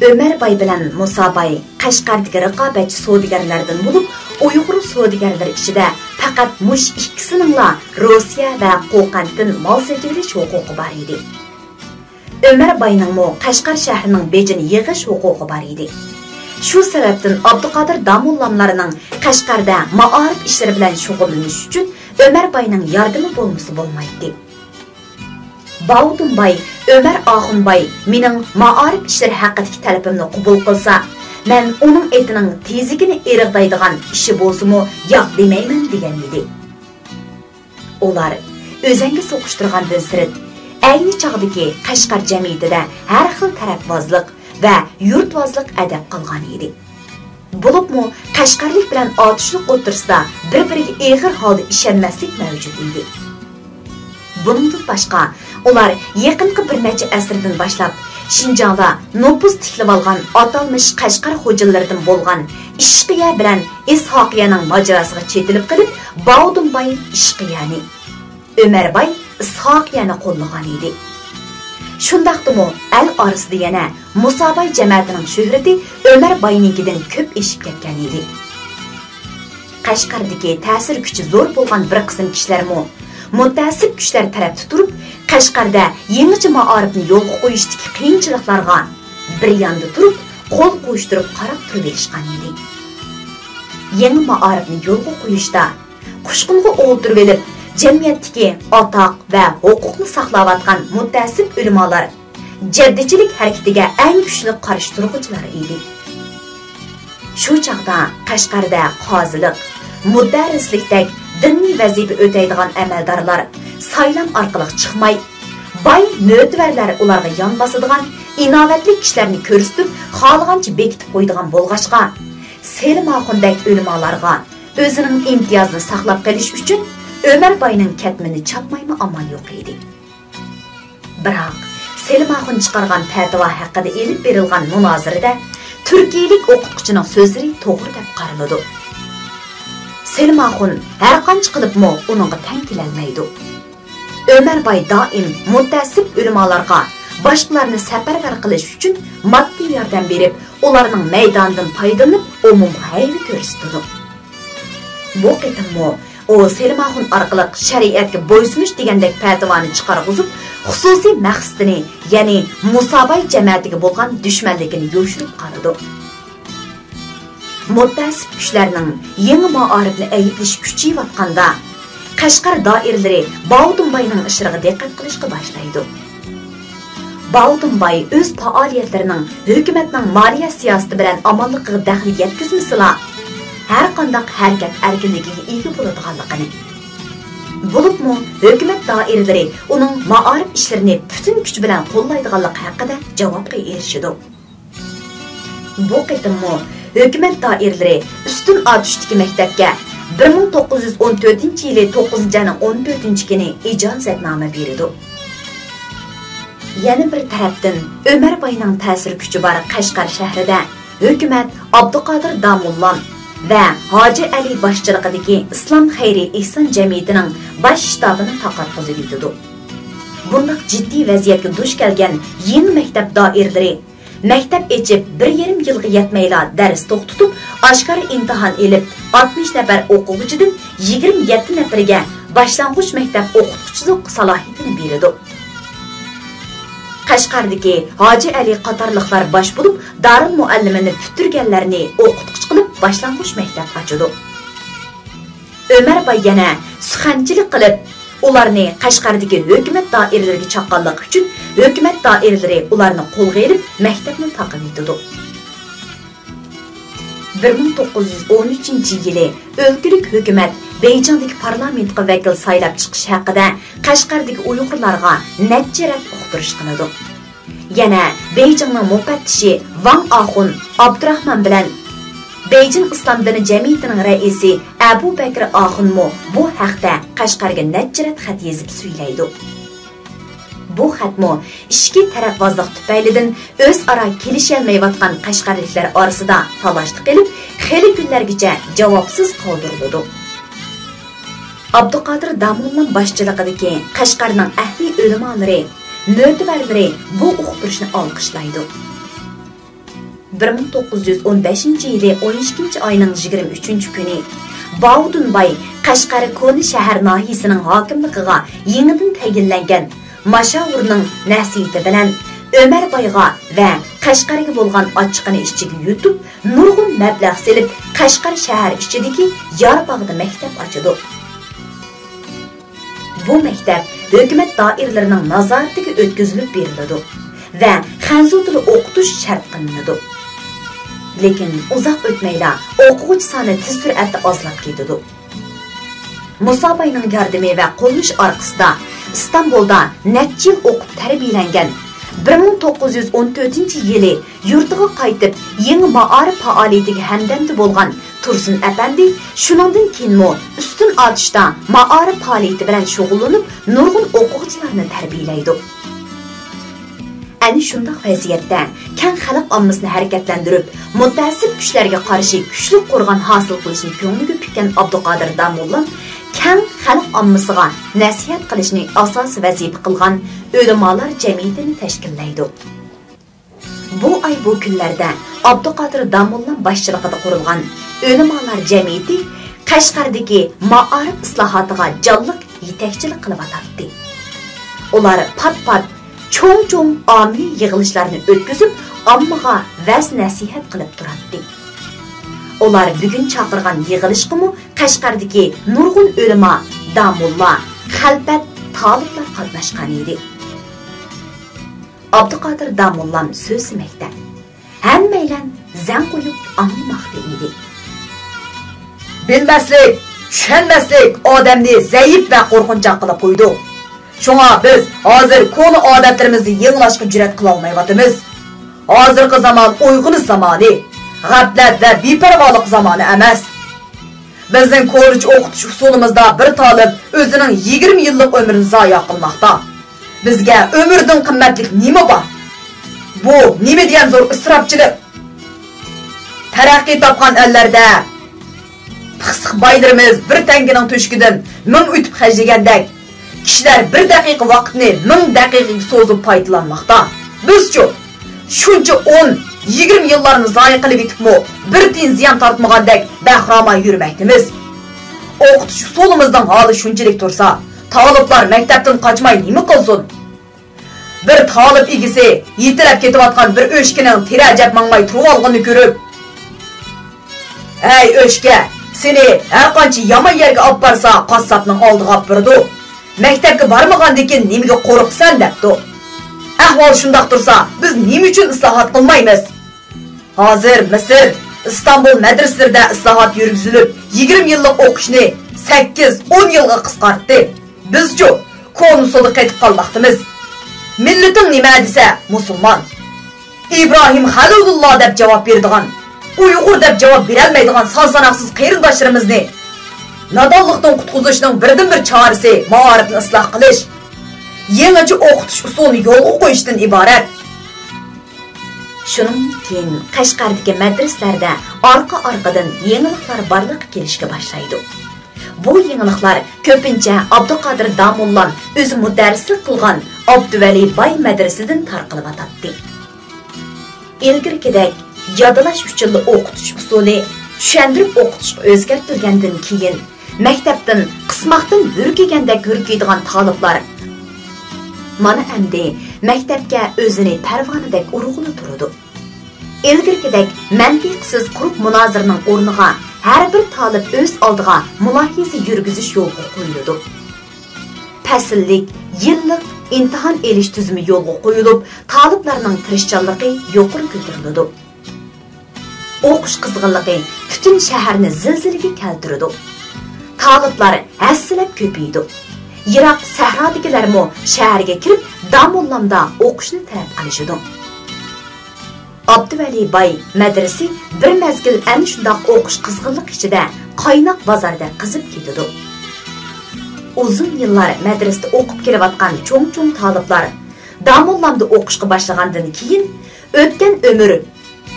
ئۆمەر باي بىلەن مۇسا باي قەشقەردىكى رىقابەتچى سودىگەرلەردىن بولۇپ، ئۇيغۇر سودىگەرلىرى ئىچىدە پەقەت مۇشۇ ئىككىسىنىڭلا روسىيە ۋە قوقەنتتىن مال سېتىۋېلىش ھوقۇقى بار ئىدى. ئۆمەر باينىڭمۇ قەشقەر شەھىرىنىڭ بېجىنى يىغىش ھوقۇقى بار ئىدى. شۇ سەۋەبتىن ئابدۇقادىر داموللاملارنىڭ قەشقەردە مائارىپ ئىشلىرى بىلەن شۇغۇللىنىش ئۈچۈن ئۆمەر باينىڭ ياردىمى بولمىسا بولمايتتى. باۋۇدۇن باي، ئۆمەر ئاخۇن باي مېنىڭ مائارىپ ئىشلىرى ھەققىدىكى تەلىپىمنى قوبۇل قىلسا، مەن ئۇنىڭ ئېتىنىڭ تېزىكىنى ئىرغىدايدىغان ئىشى بولسىمۇ ياق دېمەيمەن، دېگەن ئىدى. ئۇلار ئۆزەڭگە سوقۇشتۇرغاندىن سىرت، ئەينى چاغدىكى قەشقەر جەمئىيىتىدە ھەر خىل تەرەپۋازلىق ۋە يۇرتۋازلىق ئەدەپ قىلغان ئىدى. بولۇپمۇ قەشقەرلىك بىلەن ئاتۇشلۇق ئوتتۇرىسىدا بىر-بىرىگە ئېغىر ھالدا ئىشەنمەسلىك مەۋجۇت ئىدى. بۇنىڭدىن باشقا، ئۇلار يېقىنقى بىر نەچچە ئەسىردىن باشلاپ شىنجاڭدا نوپۇز تىكلىۋالغان ئاتالمىش قەشقەر خوجىلىرىدىن بولغان ئىشقىيە بىلەن ئىسھاقىيەنىڭ ماجىراسىغا چېتىلىپ قېلىپ، باۋۇدۇن باي ئىشقىيەنى، ئۆمەر باي ئىسھاقىيەنى قوللىغان ئىدى. شۇنداقتىمۇ ئەل ئارىسىدا يەنە مۇسا باي جەمەتىنىڭ شۆھرىتى ئۆمەر باينىڭكىدىن كۆپ ئېشىپ كەتكەن ئىدى. قەشقەردىكى تەسىر كۈچى زور بولغان بىر قىسىم كىشىلەرمۇ مۇتەئەسسىپ كۈچلەر تەرەپتە تۇرۇپ، قەشقەردە يېڭىچە مائارىپنى يولغا قويۇشتىكى قىيىنچىلىقلارغا بىر ياندا تۇرۇپ، قول قوشتۇرۇپ قاراپ تۇرۇۋېلىشقان ئىدى. يېڭى مائارىپنى يولغا قويۇشتا قۇچقۇنغا ئولتۇرۇۋېلىپ، جەمئىيەتتىكى ئاتاق ۋە ھوقۇقنى ساقلاۋاتقان مۇتەئەسسىپ ئۆلىمالار جەددىچىلىك ھەرىكىتىگە ئەڭ كۈچلۈك قارشى تۇرغۇچىلار ئىدى. شۇ چاغدا قەشقەردە قازىلىق، مۇدەررىسلىكتەك دىنىي ۋەزىپە ئۆتەيدىغان ئەمەلدارلار سايلام ئارقىلىق چىقماي، باي مۆتىۋەرلەر ئۇلارغا يان باسىدىغان ئىناۋەتلىك كىشىلەرنى كۆرسىتىپ، خالىغانچە بېكىتىپ قويىدىغان بولغاچقا، سېلىم ئاخۇندەك ئۆلىمالارغا ئۆزىنىڭ ئىمتىيازىنى ساقلاپ قېلىش ئۈچۈن ئۆمەر باينىڭ كەتمىنىنى چاپمايمۇ ئامال يوق ئىدى. بىراق، سېلىم ئاخۇن چىقارغان پەتىۋا ھەققىدە ئېلىپ بېرىلغان مۇنازىرىدە تۈركىيەلىك ئوقۇتقۇچىنىڭ سۆزلىرى توغرا دەپ قارىلىدۇ. سېلىم ئاخۇن ھەرقانچە قىلىپمۇ ئۇنىڭغا تەڭ كېلەلمەيدۇ. ئۆمەرباي دائىم مۇتەئەسسىپ ئۆلىمالارغا باشقىلارنى سەپەرۋەر قىلىش ئۈچۈن ماددىي ياردەم بېرىپ، ئۇلارنىڭ مەيدانىدىن پايدىلىنىپ، ئومۇمغا ھەيۋە كۆرسىتىدۇ. بۇ قېتىممۇ ئۇ سېلىم ئاخۇن ئارقىلىق شەرىئەتكە بويسۇنۇش دېگەندەك پەتىۋانى چىقارغۇزۇپ، خۇسۇسىي مەقسىتىنى، يەنى مۇساباي جەمەتىگە بولغان دۈشمەنلىكىنى يوشۇرۇپ قالىدۇ. مۇتەئەسسىپ كۈچلەرنىڭ يېڭى مائارىپنى ئەيىبلىشى كۈچىيىۋاتقاندا، قەشقەر دائىرىلىرى باۋۇدۇنباينىڭ ئىشلىرىغا دىققەت قىلىشقا باشلايدۇ. باۋۇدۇنباي ئۆز پائالىيەتلىرىنىڭ ھۆكۈمەتنىڭ مالىيە سىياسىتى بىلەن ئامانلىقىغا دەخلى يەتكۈزمىسىلا، ھەرقانداق ھەرىكەت ئەركىنلىكىگە ئىگە بولىدىغانلىقىنى، بولۇپمۇ ھۆكۈمەت دائىرىلىرى ئۇنىڭ مائارىپ ئىشلىرىنى پۈتۈن كۈچى بىلەن قوللايدىغانلىقى ھەققىدە جاۋابقا ئېرىشىدۇ. بۇ قېتىممۇ ھۆكۈمەت دائىرىلىرى ئۈستۈن ئاتۇشتىكى مەكتەپكە بىر مىڭ توققۇز يۈز ئون تۆتىنچى يىلى توققۇزىنچى ئاينىڭ ئون تۆتىنچى كۈنى ئىجازەتنامە بېرىدۇ. يەنە بىر تەرەپتىن، ئۆمەرباينىڭ تەسىر كۈچى بار قەشقەر شەھىرىدە ھۆكۈمەت ئابدۇقادىر داموللام ۋە ھاجى ئەلى باشچىلىقىدىكى ئىسلام خەيرىي ئېھسان جەمئىيىتىنىڭ باش شتابىنى تارقاتقۇزۇۋېتىدۇ. بۇنداق جىددىي ۋەزىيەتكە دۇچ كەلگەن يېڭى مەكتەپ دائىرىلىرى مەكتەپ ئېچىپ بىر يېرىم يىلغا يەتمەيلا دەرس توختىتىپ، ئاشكارا ئىمتىھان ئېلىپ، ئاتمىش نەپەر ئوقۇغۇچىدىن يىگىرمە يەتتە نەپىرىگە باشلانغۇچ مەكتەپ ئوقۇتقۇچىلىق سالاھىيىتىنى بېرىدۇ. قەشقەردىكى ھاجى ئەلى قاتارلىقلار باش بولۇپ، دارىلمۇئەللىمىنى پۈتتۈرگەنلەرنى ئوقۇتقۇچى قىلىپ باشلانغۇچ مەكتەپ ئاچىدۇ. ئۆمەرباي يەنە سۇخەنچىلىك قىلىپ، ئۇلارنى قەشقەردىكى ھۆكۈمەت دائىرىلىرىگە چاققانلىقى ئۈچۈن، ھۆكۈمەت دائىرىلىرى ئۇلارنى قولغا ئېلىپ، مەكتەپنى تاقىۋېتىدۇ. بىر مىڭ توققۇز يۈز ئون ئۈچىنچى يىلى ئۆلكىلىك ھۆكۈمەت بېيجىڭدىكى پارلامېنتقا ۋەكىل سايلاپ چىقىش ھەققىدە قەشقەردىكى ئۇيغۇرلارغا نەچچە رەت ئۇقتۇرۇش قىلىدۇ. يەنە بېيجىڭنىڭ مۇپەتتىشى ۋاڭ ئاخۇن ئابدۇراخمان بىلەن بېيجىڭ ئىسلام دىنى جەمئىيىتىنىڭ رەئىسى ئەبۇ بەكرى ئاخۇنمۇ بۇ ھەقتە قەشقەرگە نەچچە رەت خەت يېزىپ سۈيلەيدۇ. بۇ خەتمۇ ئىچكى تەرەپۋازلىق تۈپەيلىدىن ئۆزئارا كېلىشەلمەيۋاتقان قەشقەرلىكلەر ئارىسىدا تالاشتا قېلىپ، خېلى كۈنلەرگىچە جاۋابسىز قالدۇرۇلىدۇ. ئابدۇقادىر داموللام باشچىلىقىدىكى قەشقەرنىڭ ئەھلى ئۆلىمالىرى، مۆتىۋەرلىرى بۇ ئۇقتۇرۇشنى ئالقىشلايدۇ. بىر مىڭ توققۇز يۈز ئون بەشىنچى يىلى ئون ئىككىنچى ئاينىڭ يىگىرمە ئۈچىنچى كۈنى باۋۇدۇنباي قەشقەر كونا شەھەر ناھىيىسىنىڭ ھاكىملىقىغا يېڭىدىن تەيىنلەنگەن ماشاۋۇرنىڭ نەسىھىتى بىلەن ئۆمەربايغا ۋە قەشقەرگە بولغان ئاچچىقىنى ئىچىگە يۇتۇپ، نۇرغۇن مەبلەغ سېلىپ، قەشقەر شەھەر ئىچىدىكى يارباغدا مەكتەپ ئاچىدۇ. بۇ مەكتەپ ھۆكۈمەت دائىرىلىرىنىڭ نازارىتىگە ئۆتكۈزۈلۈپ بېرىلىدۇ ۋە خەنزۇ تىلى ئوقۇتۇش شەرت قىلىنىدۇ. لېكىن ئۇزاق ئۆتمەيلا ئوقۇغۇچى سانى تېز سۈرئەتتە ئازلاپ كېتىدۇ. مۇساباينىڭ ياردىمى ۋە قوللىشى ئارقىسىدا ئىستانبۇلدا نەچچە يىل ئوقۇپ تەربىيەلەنگەن، بىر مىڭ توققۇز يۈز ئون تۆتىنچى يىلى يۇرتىغا قايتىپ، يېڭى مائارىپ پائالىيىتىگە ھەمدەمدە بولغان تۇرسۇن ئەپەندى شۇنىڭدىن كېيىنمۇ ئۈستۈن ئاتۇشتا مائارىپ پائالىيىتى بىلەن شۇغۇللىنىپ، نۇرغۇن ئوقۇغۇچىلارنى تەربىيەلەيدۇ. ئەنە شۇنداق ۋەزىيەتتە كەڭ خەلق ئاممىسىنى ھەرىكەتلەندۈرۈپ، مۇتەئەسسىپ كۈچلەرگە قارشى كۈچلۈك قورغان ھاسىل قىلىشنى كۆڭلىگە پۈككەن ئابدۇقادىر داموللام كەڭ خەلق ئاممىسىغا نەسىھەت قىلىشنى ئاساسىي ۋەزىپە قىلغان ئۆلىمالار جەمئىيىتىنى تەشكىللەيدۇ. بۇ ئاي، بۇ كۈنلەردە ئابدۇقادىر داموللام باشچىلىقىدا قۇرۇلغان ئۆلىمالار جەمئىيىتى قەشقەردىكى مائارىپ ئىسلاھاتىغا جانلىق يېتەكچىلىك قىلىۋاتاتتى. ئۇلار پات-پات چوڭ-چوڭ ئاممىۋى يىغىلىشلارنى ئۆتكۈزۈپ، ئاممىغا ۋەز-نەسىھەت قىلىپ تۇراتتى. ئۇلار بۈگۈن چاقىرغان يىغىلىشقىمۇ قەشقەردىكى نۇرغۇن ئۆلىما، داموللا، خەلپەت، تالىپلار قاتناشقانىدى. ئابدۇقادىر داموللام سۆزلىمەكتە. ھەممەيلەن زەڭ قويۇپ ئاڭلىماقتا ئىدى. بىلمەسلىك، چۈشەنمەسلىك ئادەمنى زەئىپ ۋە قورقۇنچاق قىلىپ قويىدۇ. شۇڭا بىز ھازىر كونا ئادەتلىرىمىزنى يېڭىلاشقا جۈرئەت قىلالمايۋاتىمىز. ھازىرقى زامان ئويغىنىش زامانى، غەپلەت ۋە بىپەرۋالىق زامانى ئەمەس. بىزنىڭ كوللېج ئوقۇتۇش ئۇسۇلىمىزدا بىر تالىپ ئۆزىنىڭ يىگىرمە يىللىق ئۆمرىنى زايە قىلماقتا. بىزگە ئۆمۈردىن قىممەتلىك نېمە بار؟ بۇ نېمە دېگەن زور ئىسراپچىلىق! تەرەققىي تاپقان ئەللەردە پىخسىق بايلىرىمىز بىر تەڭگىنىڭ تۆشۈكىدىن مىڭ ئۆتۈپ خەجلىگەندەك، كىشىلەر بىر دەقىقە ۋاقىتنى مىڭ دەقىقىگە سوزۇپ پايدىلانماقتا. بىزچۇ؟ شۇنچە ئون، يىگىرمە يىللارنى زايە قىلىۋېتىپمۇ، بىر تىيىن زىيان تارتمىغاندەك بەخىرامان يۈرمەكتىمىز. ئوقۇتۇش ئۇسۇلىمىزنىڭ ھالى شۇنچىلىك تۇرسا، تالىپلار مەكتەپتىن قاچماي نېمە قىلسۇن؟ بىر تالىپ ئىگىسى يېتىلەپ كېتىۋاتقان بىر ئۆشكىنىڭ تىرە ئەجەپ ماڭماي تۇرۇۋالغىنىنى كۆرۈپ، «ھەي ئۆشكە، سېنى ھەرقانچە يامان يەرگە ئاپپارسا، قاسساپنىڭ ئالدىغا ئاپىرىدۇ. مەكتەپكە بارمىغاندىكىن نېمىگە قورقىسەن؟» دەپتۇ. ئەھۋال شۇنداق تۇرسا، بىز نېمە ئۈچۈن ئىسلاھات قىلمايمىز؟ ھازىر مىسىر، ئىستانبۇل مەدرىسىلىرىدە ئىسلاھات يۈرگۈزۈلۈپ، يىگىرمە يىللىق ئوقۇشنى سەككىز، ئون يىلغا قىسقارتتى. بىزچۇ؟ كونا ئۇسۇلدا قېتىپ قالماقتىمىز. مىللىتىڭ نېمە دېسە، مۇسۇلمان. ئىبراھىم خەلىلۇللا دەپ جاۋاب بېرىدىغان، ئۇيغۇر دەپ جاۋاب بېرەلمەيدىغان سان-ساناقسىز قېرىنداشلىرىمىزنى نادانلىقتىن قۇتقۇزۇشنىڭ بىردىنبىر چارىسى مائارىپنى ئىسلاھ قىلىش، يېڭىچە ئوقۇتۇش ئۇسۇلىنى يولغا قويۇشتىن ئىبارەت. شۇنىڭدىن كېيىن قەشقەردىكى مەدرىسىلەردە ئارقا-ئارقىدىن يېڭىلىقلار بارلىققا كېلىشكە باشلايدۇ. بۇ يېڭىلىقلار كۆپىنچە ئابدۇقادىر داموللام ئۆزى مۇدەررىسلىك قىلغان ئابدۇۋەلى باي مەدرىسىدىن تارقىلىۋاتاتتى. ئىلگىرىكىدەك يادلاش ئۈچۈنلا ئوقۇتۇش ئۇسۇلى چۈشەندۈرۈپ ئوقۇتۇشقا ئۆزگەرتىلگەندىن كېيىن، مەكتەپتىن قىسماقتىن ھۈركىيدىغان تالىپلار مانا ئەمدى مەكتەپكە ئۆزىنى پەرۋانىدەك ئۇرغىلى تۇرىدۇ. ئىلگىرىكىدەك مەنتىقسىز قۇرۇق مۇنازىرىنىڭ ئورنىغا ھەر بىر تالىپ ئۆز ئالدىغا مۇلاھىزە يۈرگۈزۈش يولغا قويۇلىدۇ. پەسىللىك، يىللىق ئىمتىھان ئېلىش تۈزۈمى يولغا قويۇلۇپ، تالىپلارنىڭ تىرىشچانلىقى يۇقىرى كۆتۈرۈلىدۇ. ئوقۇش قىزغىنلىقى پۈتۈن شەھەرنى زىلزىلىگە كەلتۈرىدۇ. تالىپلار ھەسسىلەپ كۆپىيىدۇ. يىراق سەھرادىكىلەرمۇ شەھەرگە كىرىپ، داموللامدا ئوقۇشنى تەلەپ قىلىشىدۇ. ئابدۇۋەلى باي مەدرىسى بىر مەزگىل ئەنە شۇنداق ئوقۇش قىزغىنلىقى ئىچىدە قايناق بازاردەك قىزىپ كېتىدۇ. ئۇزۇن يىللار مەدرىسىدە ئوقۇپ كېلىۋاتقان چوڭ-چوڭ تالىپلار داموللامدا ئوقۇشقا باشلىغاندىن كېيىن، ئۆتكەن ئۆمۈر،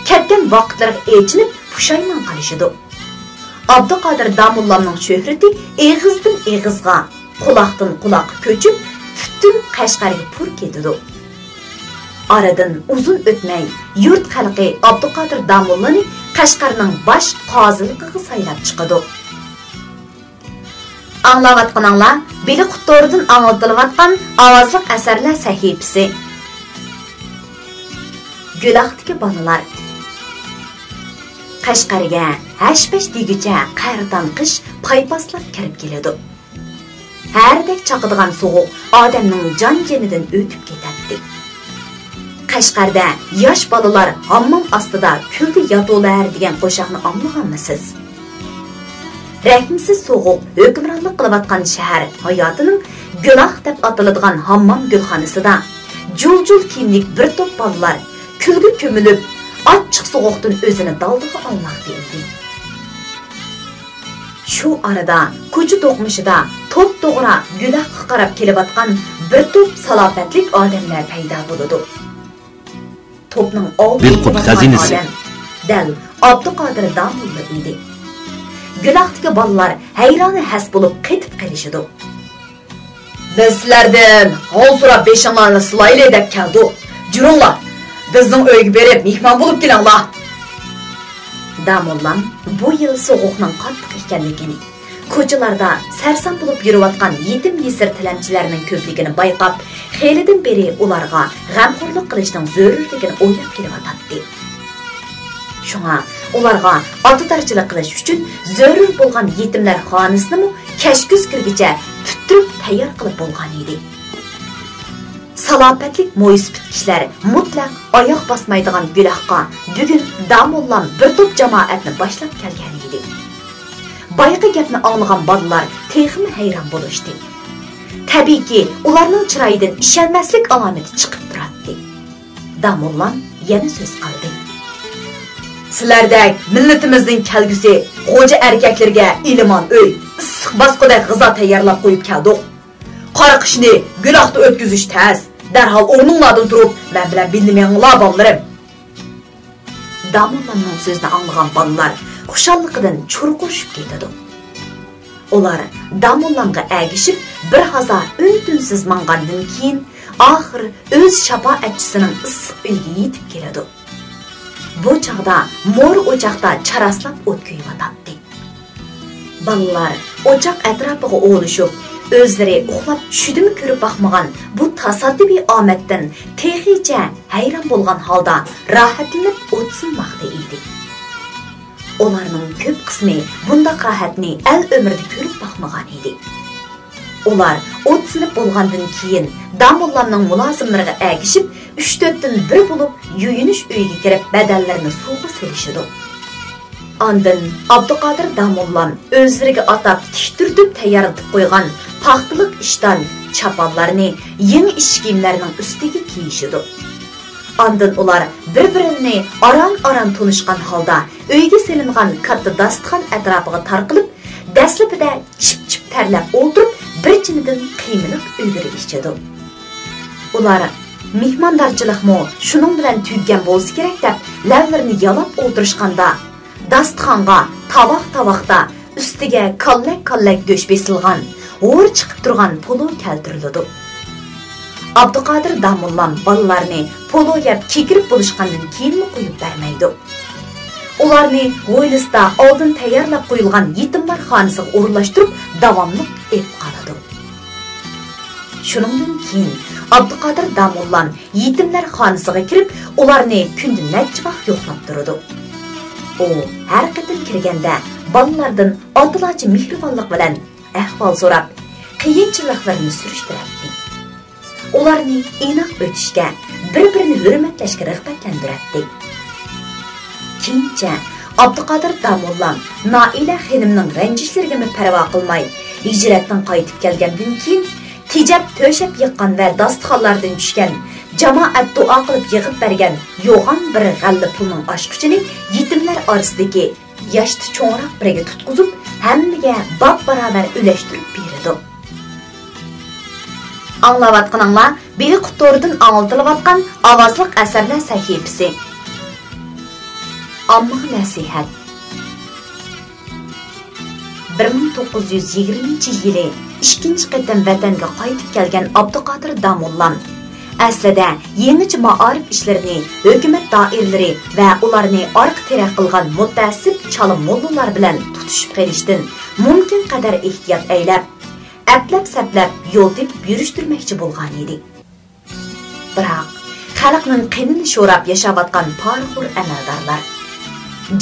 كەتكەن ۋاقىتلىرىغا ئېچىنىپ، پۇشايمان قىلىشىدۇ. ئابدۇقادىر داموللامنىڭ شۆھرىتى ئېغىزدىن ئېغىزغا، قۇلاقتىن قۇلاققا كۆچۈپ، پۈتۈن قەشقەرگە پۇر كېتىدۇ. ئارىدىن ئۇزۇن ئۆتمەي، يۇرت خەلقى ئابدۇقادىر داموللانى قەشقەرنىڭ باش قازىلىقىغا سايلاپ چىقىدۇ. ئاڭلاۋاتقىنىڭلار بىلىقۇت تورىدىن ئاڭلىتىلىۋاتقان ئاۋازلىق ئەسەرلەر سەھىپىسى. گۈلاختىكى بالىلار. قەشقەرگە ھەش-پەش دېگۈچە قەھرىتان قىش پايپاسلاپ كىرىپ كېلىدۇ. ھەرىدەك چاقىدىغان سوغۇق ئادەمنىڭ جان-جېنىدىن ئۆتۈپ كېتەتتى. قەشقەردە ياش بالىلار ھاممام ئاستىدا كۈلدە ياتۇلەر دېگەن قوشاقنى ئاڭلىغانمىسىز؟ رەھىمسىز سوغۇق ھۆكۈمرانلىق قىلىۋاتقان شەھەر ھاياتىنىڭ گۈلاخ دەپ ئاتىلىدىغان ھاممام گۈلخانىسىدا جۇل-جۇل كىيىملىك بىر توپ بالىلار كۈلگە كۆمۈلۈپ، ئاچچىق سوغۇقتىن ئۆزىنى دالدىغا ئالماقتا ئىدى. شۇ ئارىدا كوچا دوقمۇشىدا توپتوغرا گۈلەخقە قاراپ كېلىۋاتقان بىر توپ سالاپەتلىك ئادەملەر پەيدا بولىدۇ. توپنىڭ ئالدىدا بىلقۇت كېلىۋاتقان خەزىنىسى. ئادەم دەل ئابدۇقادىر داموللا ئىدى. گۈلەختىكى بالىلار ھەيرانى ھەس بولۇپ قېتىپ قېلىشىدۇ. بىز سىلەردىن ھال سوراپ بېشىڭلارنى سىلايلى دەپ كەلدۇق. جۈرۈڭلار، بىزنىڭ ئۆيگە بېرىپ مېھمان بولۇپ كېلىڭلار. داموللام بۇ يىل سوغۇقنىڭ قاتتىق ئىكەنلىكىنى، كوچىلاردا سەرسان بولۇپ يۈرۈۋاتقان يېتىم يېسىر تىلەمچىلەرنىڭ كۆپلۈكىنى بايقاپ، خېلىدىن بېرى ئۇلارغا غەمخورلۇق قىلىشنىڭ زۆرۈرلۈكىنى ئويلاپ كېلىۋاتاتتى. شۇڭا ئۇلارغا ئاتىدارچىلىق قىلىش ئۈچۈن زۆرۈر بولغان يېتىملەر خانىسىنىمۇ كەچكۈزى كىرگۈچە پۈتتۈرۈپ تەييار قىلىپ بولغان ئىدى. سالاپەتلىك مويسىپىت كىشىلەر مۇتلەق ئاياغ باسمايدىغان گۈلەخقا بۈگۈن داموللام بىر توپ جامائەتنى باشلاپ كەلگەن ئىدى. بايىقى گەپنى ئاڭلىغان بالىلار تېخىمۇ ھەيران بولۇشتى. تەبىئىيكى، ئۇلارنىڭ چىرايىدىن ئىشەنمەسلىك ئالامىتى چىقىپ تۇراتتى. داموللام يەنە سۆز قىلدى. سىلەردەك مىللىتىمىزنىڭ كەلگۈسى غوجا ئەركەكلىرىگە ئىلمان ئۆي، ئىسسىق باسقۇدەك غىزا تەييارلاپ قويۇپ كەلدۇق. قارا قىشنى گۈلاختا ئۆتكۈزۈش تەس. دەرھال ئورنۇڭلاردىن تۇرۇپ، مەن بىلەن بىللە مېڭىڭلار، بالىلىرىم. داموللامنىڭ سۆزىنى ئاڭلىغان بالىلار خۇشاللىقىدىن چۇرقۇرىشىپ كېتىدۇ. ئۇلار داموللامغا ئەگىشىپ، بىر ھازا ئۈن-تىنسىز ماڭغاندىن كېيىن، ئاخىر ئۆز شاپائەتچىسىنىڭ ئىسسىق ئۆيىگە يېتىپ كېلىدۇ. بۇ چاغدا مور ئوچاقتا چاراسلاپ ئوت كۆيۈۋاتاتتى. بالىلار ئوچاق ئەتراپىغا ئولىشىپ، ئۆزلىرى ئۇخلاپ چۈشىدىمۇ كۆرۈپ باقمىغان بۇ تاسادىپىي ئامەتتىن تېخىچە ھەيران بولغان ھالدا راھەتلىنىپ ئوت سىنماقتا ئىدى. ئۇلارنىڭ كۆپ قىسمى بۇنداق راھەتنى ئەل ئۆمرىدە كۆرۈپ باقمىغان ئىدى. ئۇلار ئوت سىنىپ بولغاندىن كېيىن، داموللامنىڭ مۇلازىملىرىغا ئەگىشىپ، ئۈچ تۆتتىن بىر بولۇپ يۇيۇنۇش ئۆيىگە كىرىپ، بەدەنلىرىنى سۇغا سېلىشىدۇ. ئاندىن ئابدۇقادىر داموللام ئۆزلىرىگە ئاتاپ تىكتۈرتۈپ تەييارلىتىپ قويغان پاختىلىق ئىشتان، چاپانلارنى يېڭى ئىش كىيىملەرنىڭ ئۈستىگە كىيىشىدۇ. ئاندىن ئۇلار بىر-بىرىنى ئاران-ئاران تونۇشقان ھالدا ئۆيگە سېلىنغان كاتتا داستىخان ئەتراپىغا تارقىلىپ، دەسلىپىدە چىپ-چىپ تەرلەپ ئولتۇرۇپ، بىر چىنىدىن قىيمىلىق ئۆيلىرى ئىچىدۇ. ئۇلار مېھماندارچىلىقمۇ شۇنىڭ بىلەن تۈگىگەن بولسا كېرەك دەپ، لەۋلىرىنى يالاپ ئولتۇرۇشقاندا، داستىخانغا تاۋاق-تاۋاقتا ئۈستىگە كاللەك-كاللەك گۆش بېسىلغان، ھور چىقىپ تۇرغان پولۇ كەلتۈرۈلىدۇ. ئابدۇقادىر داموللام بالىلارنى پولۇ يەپ كېكىرىپ بولۇشقاندىن كېيىنمۇ قويۇپ بەرمەيدۇ. ئۇلارنى ھويلىسىدا ئالدىن تەييارلاپ قويۇلغان يېتىملەر خانىسىغا ئورۇنلاشتۇرۇپ، داۋاملىق ئېلىپ قالىدۇ. شۇنىڭدىن كېيىن ئابدۇقادىر داموللام يېتىملەر خانىسىغا كىرىپ، ئۇلارنى كۈندە نەچچە ۋاق يوقلاپ تۇرىدۇ. ئۇ ھەر قېتىم كىرگەندە بالىلاردىن ئاتىلارچە مېھرىبانلىق بىلەن ئەھۋال سوراپ، قىيىنچىلىقلىرىنى سۈرۈشتۈرەتتى. ئۇلارنى ئىناق ئۆتۈشكە، بىر-بىرىنى ھۆرمەتلەشكە رىغبەتلەندۈرەتتى. كېيىنچە ئابدۇقادىر داموللام نائىلە خېنىمنىڭ رەنجىشلىرىگىمۇ پەرۋا قىلماي، ھىجرەتتىن قايتىپ كەلگەندىن كېيىن، تېجەپ تۆشەپ يىغقان ۋە داستىخانلاردىن چۈشكەن، جامائەت دۇئا قىلىپ يىغىپ بەرگەن يوغان بىر غەللە پۇلنىڭ ئاچقۇچىنى يېتىملەر ئارىسىدىكى ياشتا چوڭراق بىرىگە تۇتقۇزۇپ، ھەممىگە باپباراۋەر ئۈلەشتۈرۈپ بېرىدۇ. ئاڭلاۋاتقىنىڭلار بېيىقۇت تورىدىن ئاڭلىتىلىۋاتقان ئاۋازلىق ئەسەرلەر سەھىپىسى. ئاممىغا نەسىھەت. بىر مىڭ توققۇز يۈز يىگىرمىنچى يىلى ئىككىنچى قېتىم ۋەتەنگە قايتىپ كەلگەن ئابدۇقادىر داموللام، ئەسلىدە يېڭىچە مائارىپ ئىشلىرىنى ھۆكۈمەت دائىرىلىرى ۋە ئۇلارنى ئارقا تىرەك قىلغان مۇتەئەسسىپ چالا موللىلار بىلەن تۇتۇشۇپ قېلىشتىن مۇمكىن قەدەر ئېھتىيات ئەيلەپ، ئەپلەپ-سەپلەپ يول تېپىپ يۈرۈشتۈرمەكچى بولغان ئىدى. بىراق، خەلقنىڭ قېنىنى شوراپ ياشاۋاتقان پارىخور ئەمەلدارلار،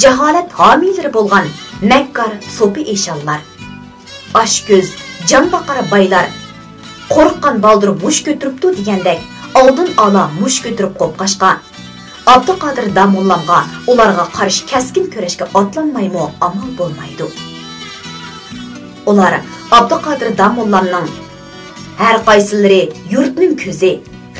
جاھالەت ھامىيلىرى بولغان مەككار سوپى ئىشانلار، ئاچ كۆز، جان باقار بايلار، «قورققان بالدۇر مۇش كۆتۈرۈپتۇ» دېگەندەك، ئالدىن ئالا مۇش كۆتۈرۈپ قوپقاچقا، ئابدۇقادىر داموللامغا ئۇلارغا قارشى كەسكىن كۈرەشكە ئاتلانمايمۇ ئامال بولمايدۇ. ئۇلار ئابدۇقادىر داموللامنىڭ «ھەر قايسىلىرى يۇرتنىڭ كۆزى،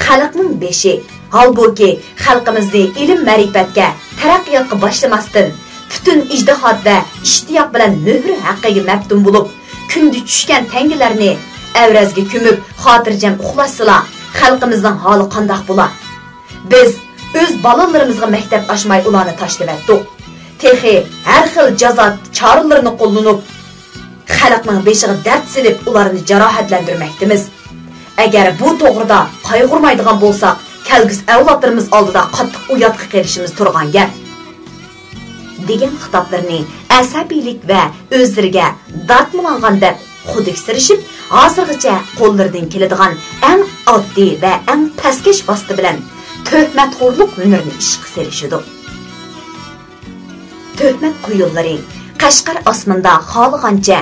خەلقنىڭ بېشى، ھالبۇكى، خەلقىمىزنى ئىلىم-مەرىپەتكە، تەرەققىياتقا باشلىماستىن، پۈتۈن ئىجتىھات ۋە ئىشتىياق بىلەن مۆھۈر ھەققىگە مەپتۇن بولۇپ، كۈندە چۈشكەن تەڭگىلەرنى ئەۋرەزگە كۆمۈپ، خاتىرجەم ئۇخلاشسىلا، خەلقىمىزنىڭ ھالى قانداق بولا؟ بىز ئۆز بالىلىرىمىزغا مەكتەپ ئاچماي ئۇلارنى تاشلىۋەتتۇق. تېخى ھەر خىل جازا چارىلىرىنى قوللىنىپ، خەلقنىڭ بېشىغا دەرد سېلىپ، ئۇلارنى جاراھەتلەندۈرمەكتىمىز. ئەگەر بۇ توغرىدا قايغۇرمايدىغان بولساق، كەلگۈسى ئەۋلادلىرىمىز ئالدىدا قاتتىق ئۇياتقا قېلىشىمىز تۇرغان گەپ» دېگەن خىتابلىرىنى ئەسەبىيلىك ۋە ئۆزلىرىگە دارتمىلانغان دەپ خۇدۈكسىرىشىپ، ھازىرغىچە قوللىرىدىن كېلىدىغان ئەڭ ئاددىي ۋە ئەڭ پەسكەش ۋاسىتە بىلەن تۆھمەتخورلۇق ھۈنىرىنى ئىشقا سېلىشىدۇ. تۆھمەت قۇيۇنلىرى قەشقەر ئاسمىنىدا خالىغانچە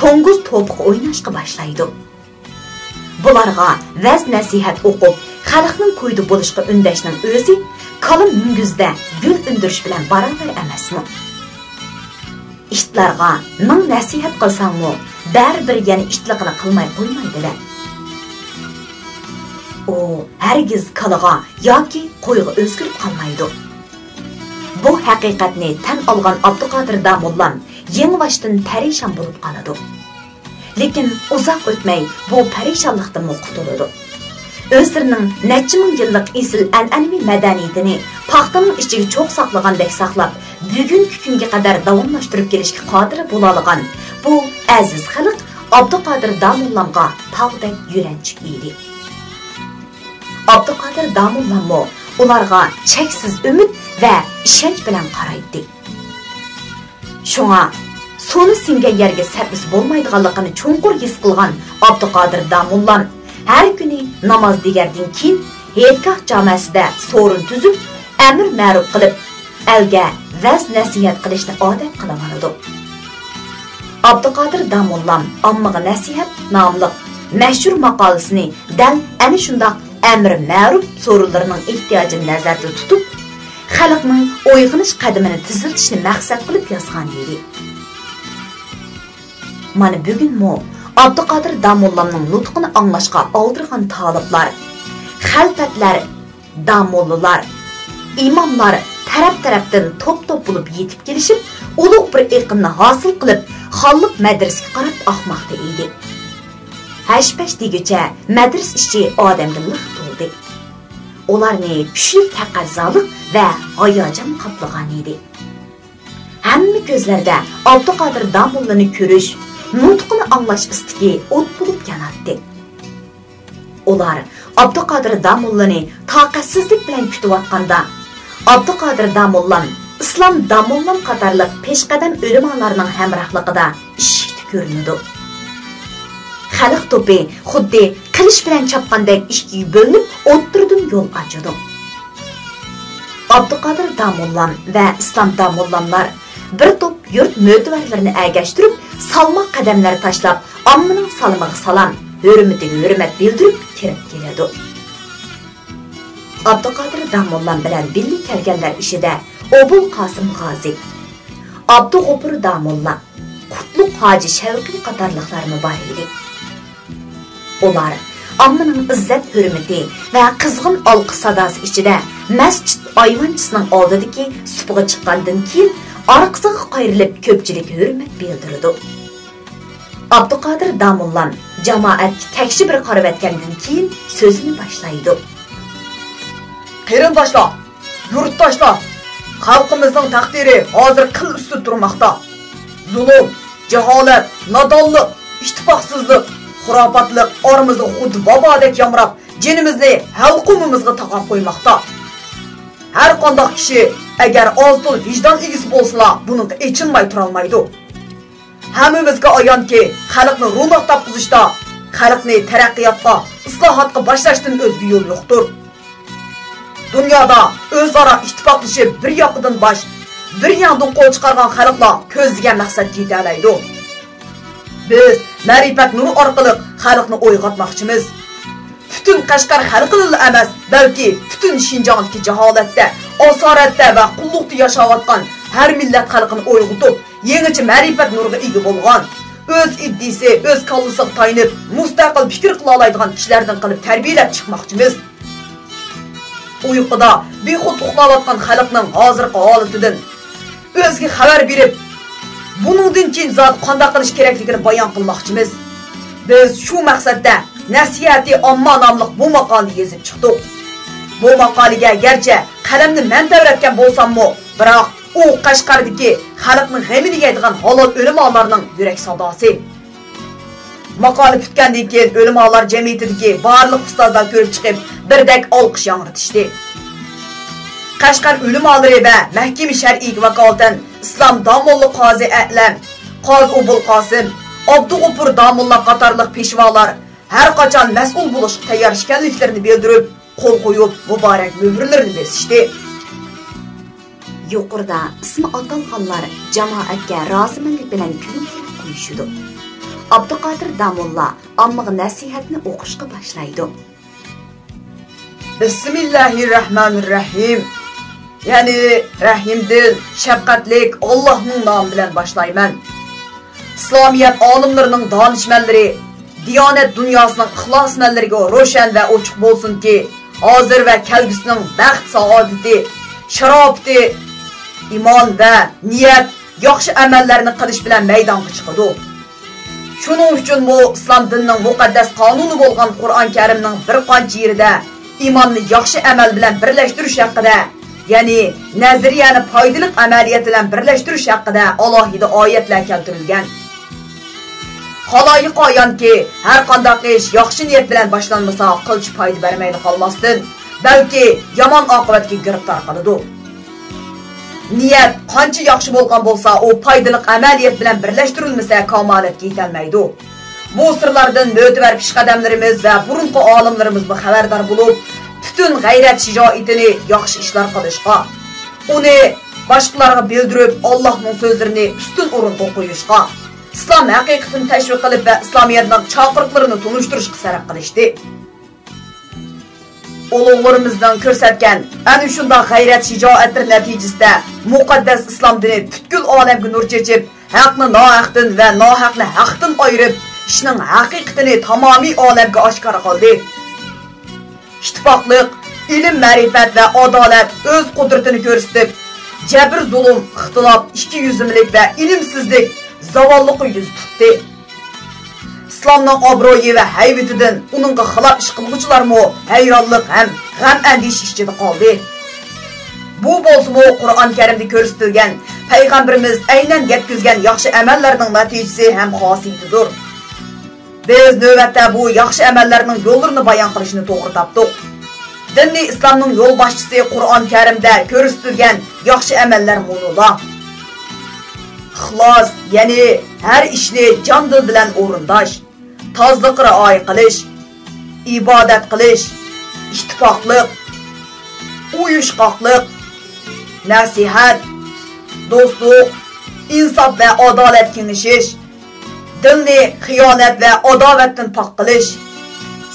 توڭگۇز توپىغا ئويناشقا باشلايدۇ. بۇلارغا ۋەز-نەسىھەت ئوقۇپ، خەلقنىڭ كويىدا بولۇشقا ئۈندەشنىڭ ئۆزى كالا مۈڭگۈزدە گۈل ئۈندۈرۈش بىلەن باراۋەر ئەمەسمۇ؟ ئىتلارغا مىڭ نەسىھەت قىلساڭمۇ، بەرىبىر يەنە ئىتلىقىنى قىلماي قويمايدۇ-دە. ئۇ ھەرگىز كالىغا ياكى قويغا ئۆزگىرىپ قالمايدۇ. بۇ ھەقىقەتنى تەن ئالغان ئابدۇقادىر داموللام يېڭىباشتىن پەرىشان بولۇپ قالىدۇ. لېكىن ئۇزاق ئۆتمەي بۇ پەرىشانلىقتىنمۇ قۇتۇلىدۇ. ئۆزلىرىنىڭ نەچچە مىڭ يىللىق ئېسىل ئەنئەنىۋى مەدەنىيىتىنى پاختىنىڭ ئىچىگە چوغ ساقلىغاندەك ساقلاپ، بۈگۈنكى كۈنگە قەدەر داۋاملاشتۇرۇپ كېلىشكە قادىر بولالىغان بۇ ئەزىز خەلق ئابدۇقادىر داموللامغا تاغدەك يۆلەنچۈك ئىدى. ئابدۇقادىر داموللاممۇ ئۇلارغا چەكسىز ئۈمىد ۋە ئىشەنچ بىلەن قارايتتى. شۇڭا سۇنى سىڭگەن يەرگە سەپمىسە بولمايدىغانلىقىنى چوڭقۇر ھېس قىلغان ئابدۇقادىر داموللام ھەر كۈنى ناماز دېگەردىن كېيىن ھېيتگاھ جامەسىدە سورۇن تۈزۈپ، ئەمىر مەرۇپ قىلىپ، ئەلگە ۋەز نەسىھەت قىلىشنى ئادەت قىلىۋالىدۇ. ئابدۇقادىر داموللام ئاممىغا نەسىھەت ناملىق مەشھۇر ماقالىسىنى دەل ئەنە شۇنداق ئەمىر مەرۇپ سورۇنلىرىنىڭ ئېھتىياجىنى نەزەردە تۇتۇپ، خەلقنىڭ ئويغىنىش قەدىمىنى تېزلىتىشنى مەقسەت قىلىپ يازغان ئىدى. مانا بۈگۈنمۇ ئابدۇقادىر داموللامنىڭ نۇتقىنى ئاڭلاشقا ئالدىرىغان تالىپلار، خەلپەتلەر، داموللىلار، ئىماملار تەرەپ-تەرەپتىن توپ-توپ بولۇپ يېتىپ كېلىشىپ، ئۇلۇغ بىر ئېقىمنى ھاسىل قىلىپ، خانلىق مەدرىسىگە قاراپ ئاقماقتا ئىدى. ھەش-پەش دېگۈچە مەدرىسە ئىچى ئادەمگە لىق تولدى. ئۇلارنى كۈچلۈك تەقەززالىق ۋە ھاياجان قاپلىغان ئىدى. ھەممە كۆزلەردە ئابدۇقادىر داموللىنى كۆرۈش، نۇتقىنى ئاڭلاش ئىستىكى ئوت بولۇپ ياناتتى. ئۇلار ئابدۇقادىر داموللىنى تاقەتسىزلىك بىلەن كۈتۈۋاتقاندا، ئابدۇقادىر داموللام، ئىسلام داموللام قاتارلىق پېشقەدەم ئۆلىمالارنىڭ ھەمراھلىقىدا ئىشىكتە كۆرۈنىدۇ. خەلق توپى خۇددى قىلىچ بىلەن چاپقاندەك ئىككىگە بۆلۈنۈپ، ئوتتۇرىدىن يول ئاچىدۇ. ئابدۇقادىر داموللام ۋە ئىسلام داموللاملار بىر توپ يۇرت مۆتىۋەرلىرىنى ئەگەشتۈرۈپ، سالماق قەدەملەر تاشلاپ، ئاممىنىڭ سالىمىغا سالام، ھۆرمىتىگە ھۆرمەت بىلدۈرۈپ كىرىپ كېلىدۇ. ئابدۇقادىر داموللام بىلەن بىللە كەلگەنلەر ئىچىدە ئوبۇل قاسىم غازى، ئابدۇغوپۇر داموللا، قۇتلۇق ھاجى شەۋقىي قاتارلىقلارمۇ بار ئىدى. ئۇلار ئاممىنىڭ ئىززەت-ھۆرمىتى ۋە قىزغىن ئالقىش ساداسى ئىچىدە مەسچىت ئايۋانچىسىنىڭ ئالدىدىكى سۇپىغا چىققاندىن كېيىن، ئارقىسىغا قايرىلىپ كۆپچىلىككە ھۆرمەت بىلدۈرىدۇ. ئابدۇقادىر داموللام جامائەتكە تەكشى بىر قارىۋەتكەندىن كېيىن سۆزىنى باشلايدۇ. قېرىنداشلار، يۇرتداشلار، خەلقىمىزنىڭ تەقدىرى ھازىر قىل ئۈستىدە تۇرماقتا. زۇلۇم، جاھالەت، نادانلىق، ئىتتىپاقسىزلىق، خۇراپاتلىق ئارىمىزدا خۇددى ۋابادەك يامراپ، جېنىمىزنى ھەلقۇمىمىزغا تاقاپ قويماقتا. ھەر قانداق كىشى ئەگەر ئاز-تولا ۋىجدان ئىگىسى بولسىلا، بۇنىڭغا ئېچىنماي تۇرالمايدۇ. ھەممىمىزگە ئايانكى، خەلقنى روناق تاپقۇزۇشتا، خەلقنى تەرەققىياتقا، ئىسلاھاتقا باشلاشتىن ئۆزگە يول يوقتۇر. دۇنيادا ئۆزئارا ئىتتىپاقلىشىپ، بىر ياقىدىن باش، بىر يەڭدىن قول چىقارغان خەلقلا كۆزلىگەن مەقسەتكە يېتەلەيدۇ. بىز مەرىپەت نۇرى ئارقىلىق خەلقنى ئويغاتماقچىمىز. پۈتۈن قەشقەر خەلقىنىلا ئەمەس، بەلكى پۈتۈن شىنجاڭدىكى جاھالەتتە، ئاسارەتتە ۋە قۇللۇقتا ياشاۋاتقان ھەر مىللەت خەلقىنى ئويغىتىپ، يېڭىچە مەرىپەت نۇرىغا ئىگە بولغان، ئۆز ئىدىيىسى، ئۆز كاللىسىغا تايىنىپ، مۇستەقىل پىكىر قىلالايدىغان كىشىلەردىن قىلىپ تەربىيەلەپ چىقماقچىمىز. ئۇيقۇدا بىخۇد ئۇخلاۋاتقان خەلقنىڭ ھازىرقى ھالىتىدىن ئۆزىگە خەۋەر بېرىپ، بۇنىڭدىن كېيىن زادى قانداق قىلىش كېرەكلىكىنى بايان قىلماقچىمىز. بىز شۇ مەقسەتتە نەسىھەتى ئامما ناملىق بۇ ماقالىنى يېزىپ چىقتۇق. بۇ ماقالىگە گەرچە قەلەمنى مەن تەۋرەتكەن بولساممۇ، بىراق ئۇ قەشقەردىكى خەلقنىڭ غېمىنى يەيدىغان ھالال ئۆلىمالارنىڭ يۈرەك ساداسى. ماقالە پۈتكەندىن كېيىن، ئۆلىمالار جەمئىيىتىدىكى بارلىق ئۇستازلار كۆرۈپ چىقىپ، بىردەك ئالقىش ياڭرىتىشتى. قەشقەر ئۆلىمالىرى ۋە مەھكىمە شەرئىگە ۋاكالىتەن ئىسلام داموللا قازى ئەلەم، قازى ئوبۇل قاسىم، ئابدۇغوپۇر داموللا قاتارلىق پېشۋالار ھەر قاچان مەسئۇل بولۇشقا تەييار ئىكەنلىكلىرىنى بىلدۈرۈپ، قول قويۇپ، مۇبارەك مۆھۈرلىرىنى بېسىشتى. يۇقىرىدا ئىسمى ئاتالغانلار جامائەتكە رازىمەنلىك بىلەن كۈلۈمسىرەپ قويۇشىدۇ. ئابدۇقادىر داموللا ئاممىغا نەسىھەتنى ئوقۇشقا باشلايدۇ. بىسمىللاھىررەھمانىررەھىم. يەنى رەھىمدىل، شەپقەتلىك ئاللاھنىڭ نامى بىلەن باشلايمەن. ئىسلامىيەت ئالىملىرىنىڭ دانىشمەنلىرى، دىيانەت دۇنياسىنىڭ ئىخلاسمەنلىرىگە روشەن ۋە ئوچۇق بولسۇنكى، ھازىر ۋە كەلگۈسىنىڭ بەخت-سائادىتى، شاراپىتى، ئىمان ۋە نىيەت، ياخشى ئەمەللەرنى قىلىش بىلەن مەيدانغا چىقىدۇ. شۇنىڭ ئۈچۈنمۇ ئىسلام دىنىنىڭ مۇقەددەس قانۇنى بولغان قۇرئان كەرىمنىڭ بىر قانچە يېرىدە ئىماننى ياخشى ئەمەل بىلەن بىرلەشتۈرۈش ھەققىدە، يەنى نەزەرىيەنى پايدىلىق ئەمەلىيەت بىلەن بىرلەشتۈرۈش ھەققىدە ئالاھىدە ئايەتلەر كەلتۈرۈلگەن. خالايىققا ئايانكى، ھەر قانداق ئىش ياخشى نىيەت بىلەن باشلانمىسا، قىلچە پايدا بەرمەيلا قالماستىن، بەلكى يامان ئاقىۋەتكە گىرىپتار قىلىدۇ. نىيەت قانچە ياخشى بولغان بولسا، ئۇ پايدىلىق ئەمەلىيەت بىلەن بىرلەشتۈرۈلمىسە، كامالەتكە يېتەلمەيدۇ. بۇ سىرلاردىن مۆتىبەر پېشقەدەملىرىمىز ۋە بۇرۇنقى ئالىملىرىمىزمۇ خەۋەردار بولۇپ، پۈتۈن غەيرەت شىجائىتىنى ياخشى ئىشلار قىلىشقا، ئۇنى باشقىلارغا بىلدۈرۈپ، ئاللاھنىڭ سۆزلىرىنى ئۈستۈن ئورۇنغا قويۇشقا، ئىسلام ھەقىقىتىنى تەشۋىق قىلىپ ۋە ئىسلامىيەتنىڭ چاقىرىقلىرىنى تونۇشتۇرۇشقا سەرپ قىلىشتى. ئۇلۇغلىرىمىزنىڭ كۆرسەتكەن ئەنە شۇنداق غەيرەت-شىجائەتلىرى نەتىجىسىدە مۇقەددەس ئىسلام دىنى پۈتكۈل ئالەمگە نۇر چېچىپ، ھەقنى ناھەقتىن ۋە ناھەقنى ھەقتىن ئايرىپ، ئىشنىڭ ھەقىقىتىنى تامامىي ئالەمگە ئاشكارا قىلدى. ئىتتىپاقلىق، ئىلىم-مەرىپەت ۋە ئادالەت ئۆز قۇدرىتىنى كۆرسىتىپ، جەبىر-زۇلۇم، ئىختىلاپ، ئىككى يۈزلۈمىلىك ۋە ئىلىمسىزلىك، زاۋاللىققا يۈز تۇتتى. ئىسلامنىڭ ئابرۇيى ۋە ھەيۋىتىدىن ئۇنىڭغا خىلاپ ئىش قىلغۇچىلارمۇ ھەيرانلىق ھەم غەم-ئەندىشە ئىچىدە قالدى. بۇ بولسىمۇ قۇرئان كەرىمدە كۆرسىتىلگەن، پەيغەمبىرىمىز ئەينەن يەتكۈزگەن ياخشى ئەمەللەرنىڭ نەتىجىسى ھەم خاسىيىتىدۇر. بىز نۆۋەتتە بۇ ياخشى ئەمەللەرنىڭ يوللىرىنى بايان قىلىشنى توغرا تاپتۇق. دىنىي ئىسلامنىڭ يولباشچىسى قۇرئان كەرىمدە كۆرسىتىلگەن ياخشى ئەمەللەر مۇنۇلار: ئىخلاس، يەنى ھەر ئىشنى جان-دىل بىلەن ئورۇنداش، تازىلىققا رىئايە قىلىش، ئىبادەت قىلىش، ئىتتىپاقلىق، ئۇيۇشقاقلىق، نەسىھەت، دوستلۇق، ئىنساپ ۋە ئادالەت كېڭىشىش، دىلنى خىيانەت ۋە ئاداۋەتتىن پاك قىلىش،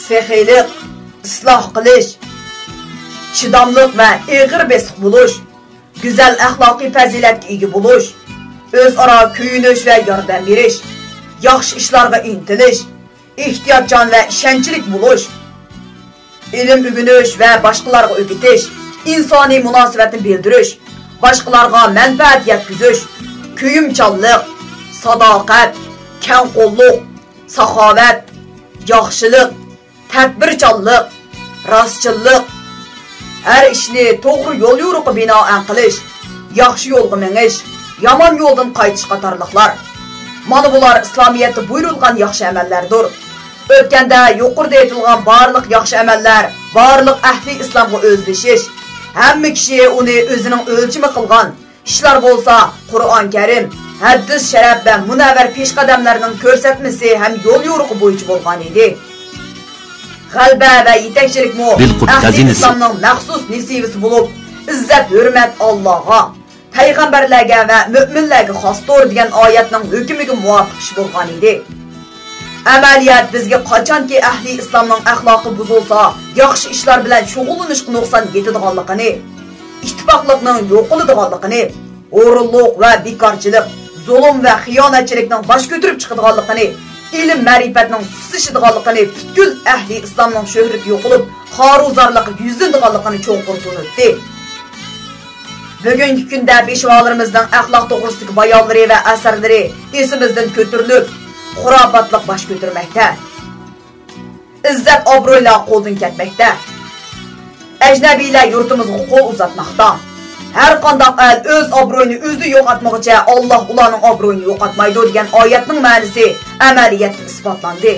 سېخىيلىق، ئىسلاھ قىلىش، چىداملىق ۋە ئېغىر بېسىق بولۇش، گۈزەل ئەخلاقىي پەزىلەتكە ئىگە بولۇش، ئۆزئارا كۆيۈنۈش ۋە ياردەم بېرىش، ياخشى ئىشلارغا ئىنتىلىش، ئېھتىياتچان ۋە ئىشەنچلىك بولۇش، ئىلىم ئۆگىنىش ۋە باشقىلارغا ئۆگىتىش، ئىنسانىي مۇناسىۋەتنى بىلدۈرۈش، باشقىلارغا مەنپەئەت يەتكۈزۈش، كۆيۈمچانلىق، ساداقەت، كەڭقوللۇق، ساخاۋەت، ياخشىلىق، تەدبىرچانلىق، راستچىللىق، ھەر ئىشنى توغرا يول يورۇققا بىنائەن قىلىش، ياخشى يولغا مېڭىش، يامان يولدىن قايتىش قاتارلىقلار. مانا بۇلار ئىسلامىيەتتە بۇيرۇلغان ياخشى ئەمەللەردۇر. ئۆتكەندە يۇقىرىدا ئېيتىلغان بارلىق ياخشى ئەمەللەر، بارلىق ئەھلى ئىسلامغا ئۆزلىشىش، ھەممە كىشى ئۇنى ئۆزىنىڭ ئۆلچىمى قىلغان ئىشلار بولسا، قۇرئان كەرىم، ھەدىس شەرەپ ۋە مۇنەۋۋەر پېشقەدەملەرنىڭ كۆرسەتمىسى ھەم يول يورۇقى بويىچە بولغان ئىدى. غەلىبە ۋە يېتەكچىلىكمۇ ئەھلى ئىسلامنىڭ مەخسۇس نېسىۋىسى بولۇپ، ئىززەت-ھۆرمەت ئاللاغا، پەيغەمبەرلەرگە ۋە مۆمىنلەرگە خاستۇر دېگەن ئايەتنىڭ ھۆكمىگە مۇۋاپىق ئىش بولغان ئىدى. ئەمەلىيەت بىزگە قاچانكى ئەھلى ئىسلامنىڭ ئەخلاقى بۇزۇلسا، ياخشى ئىشلار بىلەن شۇغۇللىنىشقا نۇقسان يېتىدىغانلىقىنى، ئىتتىپاقلىقنىڭ يوقىلىدىغانلىقىنى، ھۇرۇنلۇق ۋە بىكارچىلىق، زۇلۇم ۋە خىيانەتچىلىكنىڭ باش كۆتۈرۈپ چىقىدىغانلىقىنى، ئىلىم-مەرىپەتنىڭ سۇسلىشىدىغانلىقىنى، پۈتكۈل ئەھلى ئىسلامنىڭ شۆھرىتى يوقىلىپ، خارۇزارلىققا يۈزلىنىدىغانلىقىنى چوڭقۇر تونۇتتى. بۈگۈنكى كۈندە پېشۋالىرىمىزنىڭ ئەخلاق توغرىسىدىكى بايانلىرى ۋە ئەسەرلىرى ئېسىمىزدىن كۆتۈرۈلۈپ، خۇراپاتلىق باش كۆتۈرمەكتە. ئىززەت-ئابرۇيلار قولدىن كەتمەكتە. ئەجنەبىيلەر يۇرتىمىزغا قول ئۇزاتماقتا. ھەر قانداق ئەل ئۆز ئابرۇيىنى ئۆزى يوقاتمىغۇچە، ئاللاھ ئۇلارنىڭ ئابرۇيىنى يوقاتمايدۇ، دېگەن ئايەتنىڭ مەنىسى ئەمەلىيەتتە ئىسپاتلاندى.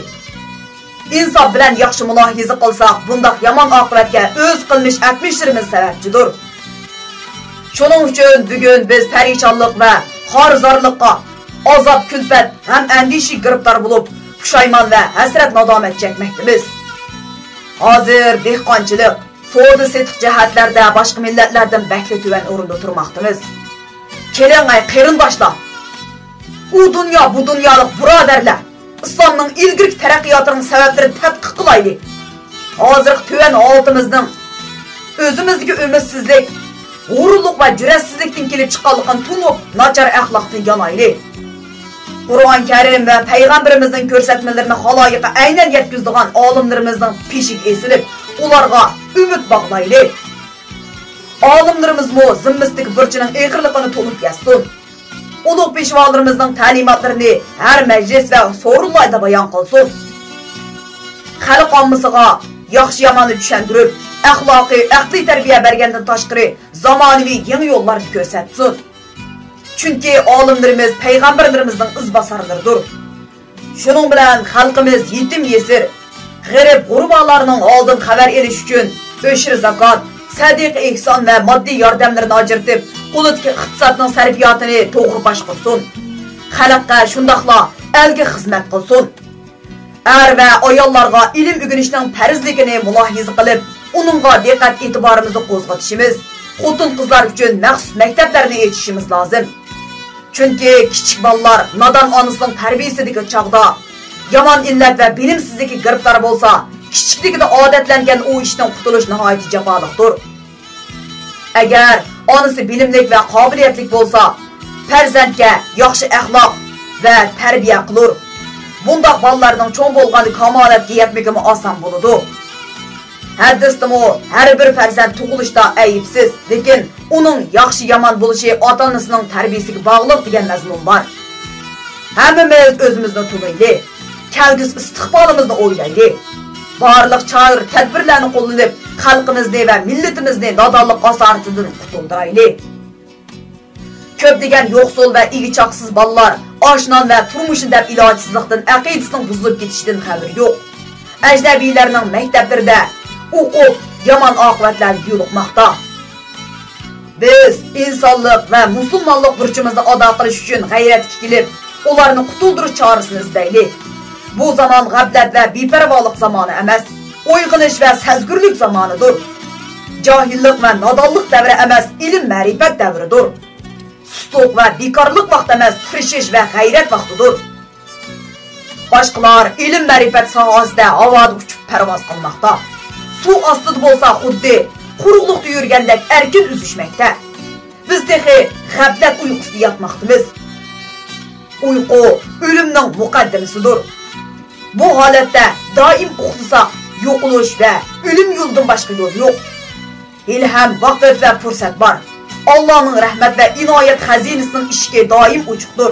ئىنساپ بىلەن ياخشى مۇلاھىزە قىلساق، بۇنداق يامان ئاقىۋەتكە ئۆز قىلمىش ئەتمىشلىرىمىز سەۋەبچىدۇر. شۇنىڭ ئۈچۈن بۈگۈن بىز پەرىشانلىق ۋە خارىزارلىققا، ئازاب-كۈلپەت، غەم-ئەندىشىگە گىرىپتار بولۇپ، پۇشايمان ۋە ھەسرەت-نادامەت چەكمەكتىمىز. ھازىر دېھقانچىلىق، سودا-سېتىق جەھەتلەردە باشقا مىللەتلەردىن بەكلا تۆۋەن ئورۇندا تۇرماقتىمىز. كېلىڭ، ئەي قېرىنداشلار! ئۇ دۇنيا، بۇ دۇنيالىق بۇرادەرلەر، ئىسلامنىڭ ئىلگىرىكى تەرەققىياتىنىڭ سەۋەبلىرىنى تەتقىق قىلايلى. ھازىرقى تۆۋەن ھالىتىمىزنىڭ ئۆزىمىزدىكى ئۈمىدسىزلىك، غۇرۇرلۇق ۋە جۈرئەتسىزلىكتىن كېلىپ چىققانلىقىنى تونۇپ، ناچار ئەخلاقتىن يانايلى. قۇرئان كەرىم ۋە پەيغەمبىرىمىزنىڭ كۆرسەتمىلىرىنى خالايىققا ئەينەن يەتكۈزىدىغان ئالىملىرىمىزنىڭ پېشىگە ئېسىلىپ، ئۇلارغا ئۈمىد باغلايلى. ئالىملىرىمىزمۇ زىممىسىدىكى بۇرچىنىڭ ئېغىرلىقىنى تونۇپ يەتسۇن. ئۇلۇغ پېشۋالىرىمىزنىڭ تەلىماتلىرىنى ھەر مەجلىس ۋە سورۇنلاردا بايان قىلسۇن. خەلق ئاممىسىغا ياخشى-ياماننى چۈشەندۈرۈپ، ئەخلاقىي، ئەقلىي تەربىيە بەرگەندىن تاشقىرى، زامانىۋى يېڭى يوللارنى كۆرسەتسۇن. چۈنكى ئالىملىرىمىز پەيغەمبەرلىرىمىزنىڭ ئىزباسارلىرىدۇر. شۇنىڭ بىلەن خەلقىمىز يېتىم-يېسىر، غېرىب-غۇربالارنىڭ ھالىدىن خەۋەر ئېلىش ئۈچۈن ئۆشرە زاكات، سەدىقە-ئېھسان ۋە ماددىي ياردەملىرىنى ئاجرىتىپ، قولىدىكى ئىقتىسادنىڭ سەرپىياتىنى توغرا باشقۇرسۇن. خەلققە شۇنداقلا ئەلگە خىزمەت قىلسۇن. ئەر ۋە ئاياللارغا ئىلىم ئۆگىنىشنىڭ پەرزلىكىنى مۇلاھىزە قىلىپ، ئۇنىڭغا دىققەت ئېتىبارىمىزنى قوزغىتىشىمىز، خوتۇن-قىزلار ئۈچۈن مەخسۇس مەكتەپلەرنى ئېچىشىمىز لازىم. چۈنكى كىچىك بالىلار نادان ئانىسىنىڭ تەربىيىسىدىكى چاغدا يامان ئىللەت ۋە بىلىمسىزلىككە گىرىپتار بولسا، كىچىكلىكىدە ئادەتلەنگەن ئۇ ئىشتىن قۇتۇلۇش ناھايىتى جاپالىقتۇر. ئەگەر ئانىسى بىلىملىك ۋە قابىلىيەتلىك بولسا، پەرزەنتكە ياخشى ئەخلاق ۋە تەربىيە قىلۇر. بۇنداق بالىلارنىڭ چوڭ بولغاندا كامالەتكە يەتمىكىمۇ ئاسان بولىدۇ. ھەدىستىمۇ، ھەر بىر پەرزەنت تۇغۇلۇشتا ئەيىبسىز، لېكىن ئۇنىڭ ياخشى-يامان بولۇشى ئاتا-ئانىسىنىڭ تەربىيەسىگە باغلىق، دېگەن مەزمۇن بار. ھەممىمىز ئۆزىمىزنى تونۇيلى، كەلگۈسى ئىستىقبالىمىزنى ئويلايلى. بارلىق چارە-تەدبىرلەرنى قوللىنىپ، خەلقىمىزنى ۋە مىللىتىمىزنى نادانلىق ئاسارىتىدىن قۇتۇلدۇرايلى. كۆپلىگەن يوقسۇل ۋە ئىگە-چاقىسىز بالىلار ئاش-نان ۋە تۇرمۇشنى دەپ ئىلاجسىزلىقتىن ئەقىدىسىنىڭ بۇزۇلۇپ كېتىشىدىن خەۋىرى يوق. ئەجنەبىيلەرنىڭ مەكتەپلىرىدە ئوقۇپ، يامان ئاقىۋەتلەرگە يولۇقماقتا. بىز ئىنسانلىق ۋە مۇسۇلمانلىق بۇرچىمىزنى ئادا قىلىش ئۈچۈن غەيرەتكە كېلىپ، ئۇلارنى قۇتۇلدۇرۇش چارىسىنى ئىزدەيلى. بۇ زامان غەپلەت ۋە بىپەرۋالىق زامانى ئەمەس، ئويغىنىش ۋە سەزگۈرلۈك زامانىدۇر. جاھىللىق ۋە نادانلىق دەۋرى ئەمەس، ئىلىم-مەرىپەت دەۋرىدۇر. سۇسلۇق ۋە بىكارلىق ۋاقتى ئەمەس، تىرىشىش ۋە غەيرەت ۋاقتىدۇر. باشقىلار ئىلىم-مەرىپەت ساھەسىدە ھاۋادا ئۇچۇپ پەرۋاز قىلماقتا. سۇ ئاستىدا بولسا خۇددى قۇرۇقلۇقتا يۈرگەندەك ئەركىن ئۈزۈشمەكتە. بىز تېخى غەپلەت ئۇيقۇسىدا ياتماقتىمىز. ئۇيقۇ ئۆلۈمنىڭ مۇقەددىمىسىدۇر. بۇ ھالەتتە دائىم ئۇخلىساق، يوقىلىش ۋە ئۆلۈم يولىدىن باشقا يول يوق. ھېلىھەم ۋاقىت ۋە پۇرسەت بار. ئاللانىڭ رەھمەت ۋە ئىنايەت خەزىنىسىنىڭ ئىشىكى دائىم ئوچۇقتۇر.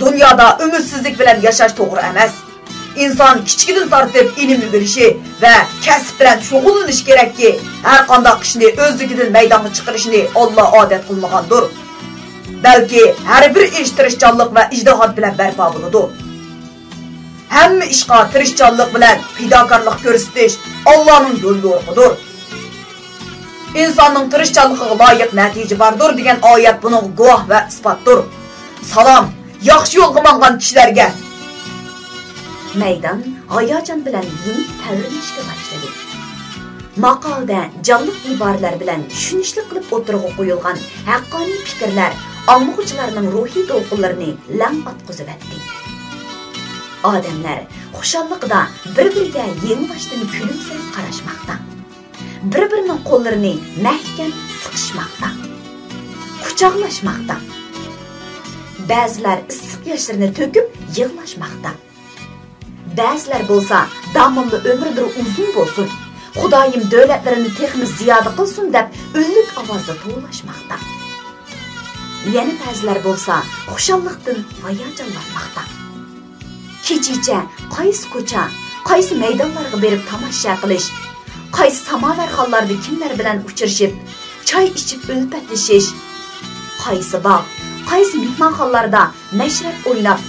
دۇنيادا ئۈمىدسىزلىك بىلەن ياشاش توغرا ئەمەس. ئىنسان كىچىكىدىن تارتىپ ئىلىم ئۆگىنىشى ۋە كەسىپ بىلەن شۇغۇللىنىشى كېرەككى، ھەر قانداق ئىشنى ئۆزلۈكىدىن مەيدانغا چىقىرىشنى ئاللا ئادەت قىلمىغاندۇر. بەلكى ھەر بىر ئىش تىرىشچانلىق ۋە ئىجتىھات بىلەن بەرپا بولىدۇ. ھەممە ئىشقا تىرىشچانلىق بىلەن پىداكارلىق كۆرسىتىش ئاللانىڭ يول يورۇقىدۇر. ئىنساننىڭ تىرىشچانلىقىغا لايىق نەتىجە باردۇر، دېگەن ئايەت بۇنىڭغا گۇۋاھ ۋە ئىسپاتتۇر. سالام، ياخشى يولغا ماڭغان كىشىلەرگە! مەيدان ھاياجان بىلەن يېنىك تەۋرىنىشكە باشلىدى. ماقالىدە جانلىق ئىبارىلەر بىلەن چۈشىنىشلىك قىلىپ ئوتتۇرىغا قويۇلغان ھەققانىي پىكىرلەر ئاڭلىغۇچىلارنىڭ روھىي دولقۇنلىرىنى لەڭ ئاتقۇزۇۋەتتى. ئادەملەر خۇشاللىقىدا بىر-بىرىگە يېڭىباشتىن كۈلۈمسىرەپ قاراشماقتا. بىر-بىرىنىڭ قوللىرىنى مەھكەم سىقىشماقتا. قۇچاقلاشماقتا. بەزىلەر ئىسسىق ياشلىرىنى تۆكۈپ يىغلاشماقتا. بەزىلەر بولسا داموللا ئۆمۈرلىرى ئۇزۇن بولسۇن، خۇدايىم دۆلەتلىرىنى تېخىمۇ زىيادە قىلسۇن دەپ ئۈنلۈك ئاۋازدا توۋلاشماقتا. يەنە بەزىلەر بولسا خۇشاللىقتىن ھاياجانلانماقتا. كېچىچە قايسى كوچا، قايسى مەيدانلارغا بېرىپ تاماشا قىلىش، قايسى ساماۋەرخانلاردا كىملەر بىلەن ئۇچرىشىپ، چاي ئىچىپ ئۈلپەتلىشىش، قايسى باغ، قايسى مېھمانخانىلاردا مەشرەپ ئويناپ،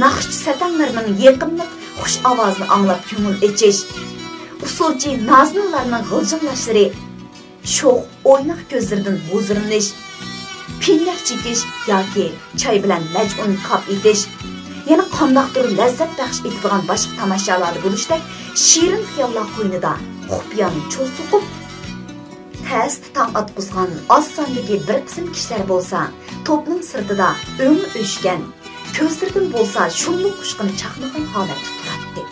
ناخشىچى سەتەڭلەرنىڭ يېقىملىق خۇش ئاۋازىنى ئاڭلاپ كۆڭۈل ئېچىش، ئۇسسۇلچى نازىنىنلارنىڭ غىلجىڭلاشلىرى، شوخ ئويناق كۆزلىرىدىن ھۇزۇرلىنىش، پىندەك چېكىش ياكى چاي بىلەن مەجنۇن كاپ ئېتىش، يەنە قانداقتۇر لەززەت بەخش ئېتىدىغان باشقا تاماشالاردا بولۇشتەك شېرىن خىياللار قوينىدا خۇپىيانە چول سوقۇپ، تەستە تاڭ ئاتقۇزغان ئاز ساندىكى بىر قىسىم كىشىلەر بولسا توپنىڭ سىرتىدا ئۆڭى ئۆچكەن، كۆزلىرىدىن بولسا شۇملۇق ئۇچقۇنى چاقنىغان ھالەتتە تۇراتتى.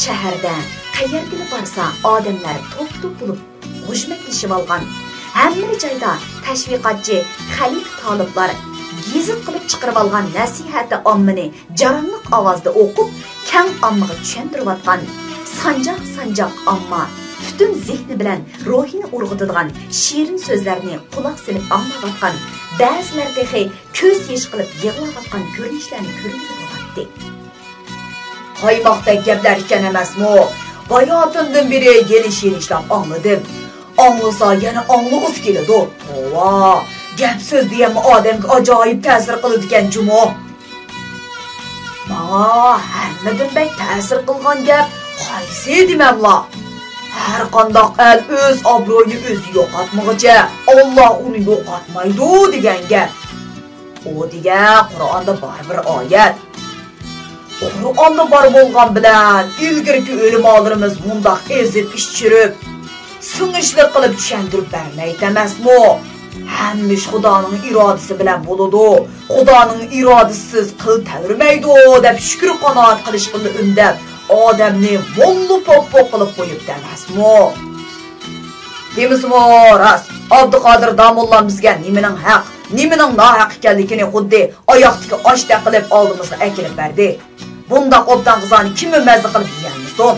شەھەردە قەيەرگىلا بارسا ئادەملەر توپ-توپ بولۇپ غۇژمەكلىشىۋالغان، ھەممىلا جايدا تەشۋىقاتچى خەلىپە تالىپلار گېزىت قىلىپ چىقىرىۋالغان نەسىھەتى ئاممىنى جاراڭلىق ئاۋازدا ئوقۇپ، كەڭ ئاممىغا چۈشەندۈرۈۋاتقان سانجاق-سانجاق ئامما پۈتۈن زېھنى بىلەن روھىنى ئۇرغۇتىدىغان شېرىن سۆزلەرنى قۇلاق سېلىپ ئاڭلاۋاتقان، بەزىلەر تېخى كۆز يېشى قىلىپ يىغلاۋاتقان كۆرۈنۈشلەرنى كۆرگىلى بولاتتى. قايماقتەك گەپلەر ئىكەن ئەمەسمۇ؟ باياتىندىن بېرى يېنىش-يېنىشلاپ ئاڭلىدىم. ئاڭلىسا يەنە ئاڭلىغۇسى كېلىدۇ. توۋا، گەپ-سۆز دېگەنمۇ ئادەمگە ئاجايىپ تەسىر قىلىدىكەن جۇمۇ. ماڭا ھەممىدىن بەك تەسىر قىلغان گەپ قايسى دېمەملا؟ ھەرقانداق ئەل ئۆز ئابرۇيىنى ئۆزى يوقاتمىغۇچە، ئاللا ئۇنى يوقاتمايدۇ دېگەن گەپ. ئۇ دېگەن قۇرئاندا بار بىر ئايەت. قۇرئاندا بار بولغان بىلەن ئىلگىرىكى ئۆلىمالىرىمىز مۇنداق ئېزىپ ئىچۈرۈپ، سىڭىشلىق قىلىپ چۈشەندۈرۈپ بەرمەيتتى ئەمەسمۇ؟ ھەممە ئىش خۇدانىڭ ئىرادىسى بىلەن بولىدۇ، خۇدانىڭ ئىرادىسىسىز قىل تەۋرىمەيدۇ دەپ شۈكۈر قانائەت قىلىشقىلا ئۈندەپ، ئادەمنى موللا پوپپوق قىلىپ قويۇپتۇ ئەمەسمۇ؟ دېمىسىمۇ راست، ئابدۇقادىر داموللام بىزگە نېمىنىڭ ھەق، نېمىنىڭ ناھەق ئىكەنلىكىنى خۇددى ئاياقتىكى ئاشتەك قىلىپ ئالدىمىزغا ئەكېلىپ بەردى. بۇنداق ئوبدان غىزانى كىممۇ مەززە قىلىپ يېيەلمىسۇن؟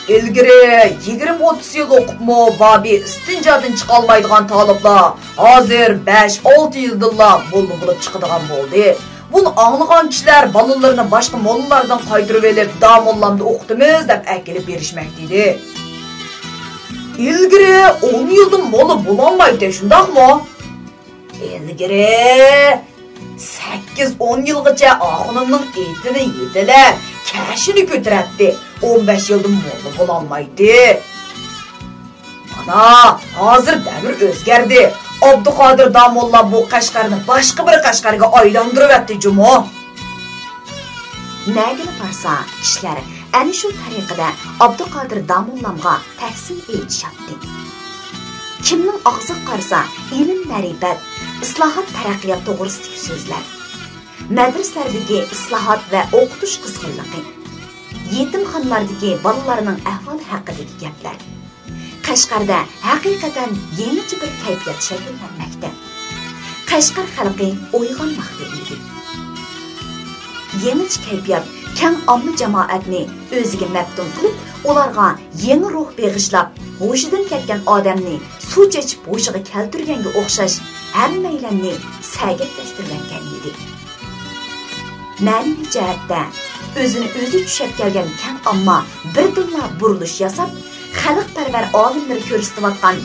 ئىلگىرى يىگىرمە ئوتتۇز يىل ئوقۇپمۇ بابى ئىستىنجادىن چىقالمايدىغان تالىپلار ھازىر بەش-ئالتە يىلدىنلا موللا بولۇپ چىقىدىغان بولدى. بۇنى ئاڭلىغان كىشىلەر بالىلىرىنى باشقا موللالاردىن قايتۇرۇۋېلىپ، داموللامدا ئوقۇتىمىز دەپ ئەكېلىپ بېرىشمەكتە ئىدى. ئىلگىرى ئون يىلدىن موللا بولالمايتتى، شۇنداقمۇ؟ ئىلگىرى سەككىز-ئون يىلغىچە ئاخۇنۇمنىڭ ئېتىنى يېتىلەپ، كەشىنى كۆتۈرەتتى. ئون بەش يىلدىن موللا بولالمايتتى. مانا، ھازىر دەۋر ئۆزگەردى. ئابدۇقادىر داموللا بۇ قەشقەرنى باشقا بىر قەشقەرگە ئايلاندۇرۇۋەتتى جۇمۇ. نەگىلا بارسا، كىشىلەر ئەنە شۇ تەرىقىدە ئابدۇقادىر داموللامغا تەھسىن ئېيتىشاتتى. كىمنىڭ ئاغزىغا قارىسا، ئىلىم-مەرىپەت، ئىسلاھات-تەرەققىيات توغرىسىدىكى سۆزلەر. مەدرىسىلەردىكى ئىسلاھات ۋە ئوقۇتۇش قىزغىنلىقى، يېتىمخانىلاردىكى بالىلارنىڭ ئەھۋالى ھەققىدىكى گەپلەر. قەشقەردە ھەقىقەتەن يېڭىچە بىر كەيپىيات شەكىللەنمەكتە. قەشقەر خەلقى ئويغانماقتا ئىدى. يېڭىچە كەيپىيات كەڭ ئامما جامائەتنى ئۆزىگە مەپتۇن قىلىپ، ئۇلارغا يېڭى روھ بېغىشلاپ، ھوشىدىن كەتكەن ئادەمنى سۇ چېچىپ ھوشىغا كەلتۈرگەنگە ئوخشاش ھەممەيلەننى سەگەكلەشتۈرۈۋەتكەن ئىدى. مەنىۋى جەھەتتە ئۆزىنى ئۆزى چۈشەپ كەلگەن كەڭ ئامما بىردىنلا بۇرۇلۇش ياساپ، خەلقپەرۋەر ئالىملىرى كۆرسىتىۋاتقان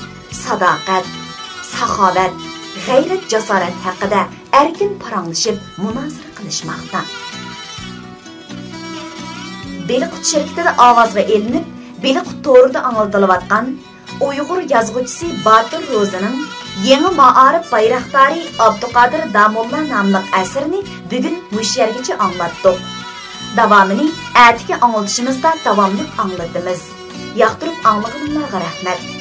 ساداقەت، ساخاۋەت، غەيرەت-جاسارەت ھەققىدە ئەركىن پاراڭلىشىپ مۇنازىرە قىلىشماقتا. بېلىققۇت شىركىتىدە ئاۋازغا ئېلىنىپ، بېلىققۇت تورىدا ئاڭلىتىلىۋاتقان ئۇيغۇر يازغۇچىسى باتۇر روزىنىڭ يېڭى مائارىپ بايراقدارى ئابدۇقادىر داموللا ناملىق ئەسىرىنى بۈگۈن مۇشۇ يەرگىچە ئاڭلاتتۇق. داۋامىنى ئەتىكى ئاڭلىتىشىمىزدا داۋاملىق ئاڭلىتىمىز. ياقتۇرۇپ ئاڭلىغىنىڭلارغا رەھمەت.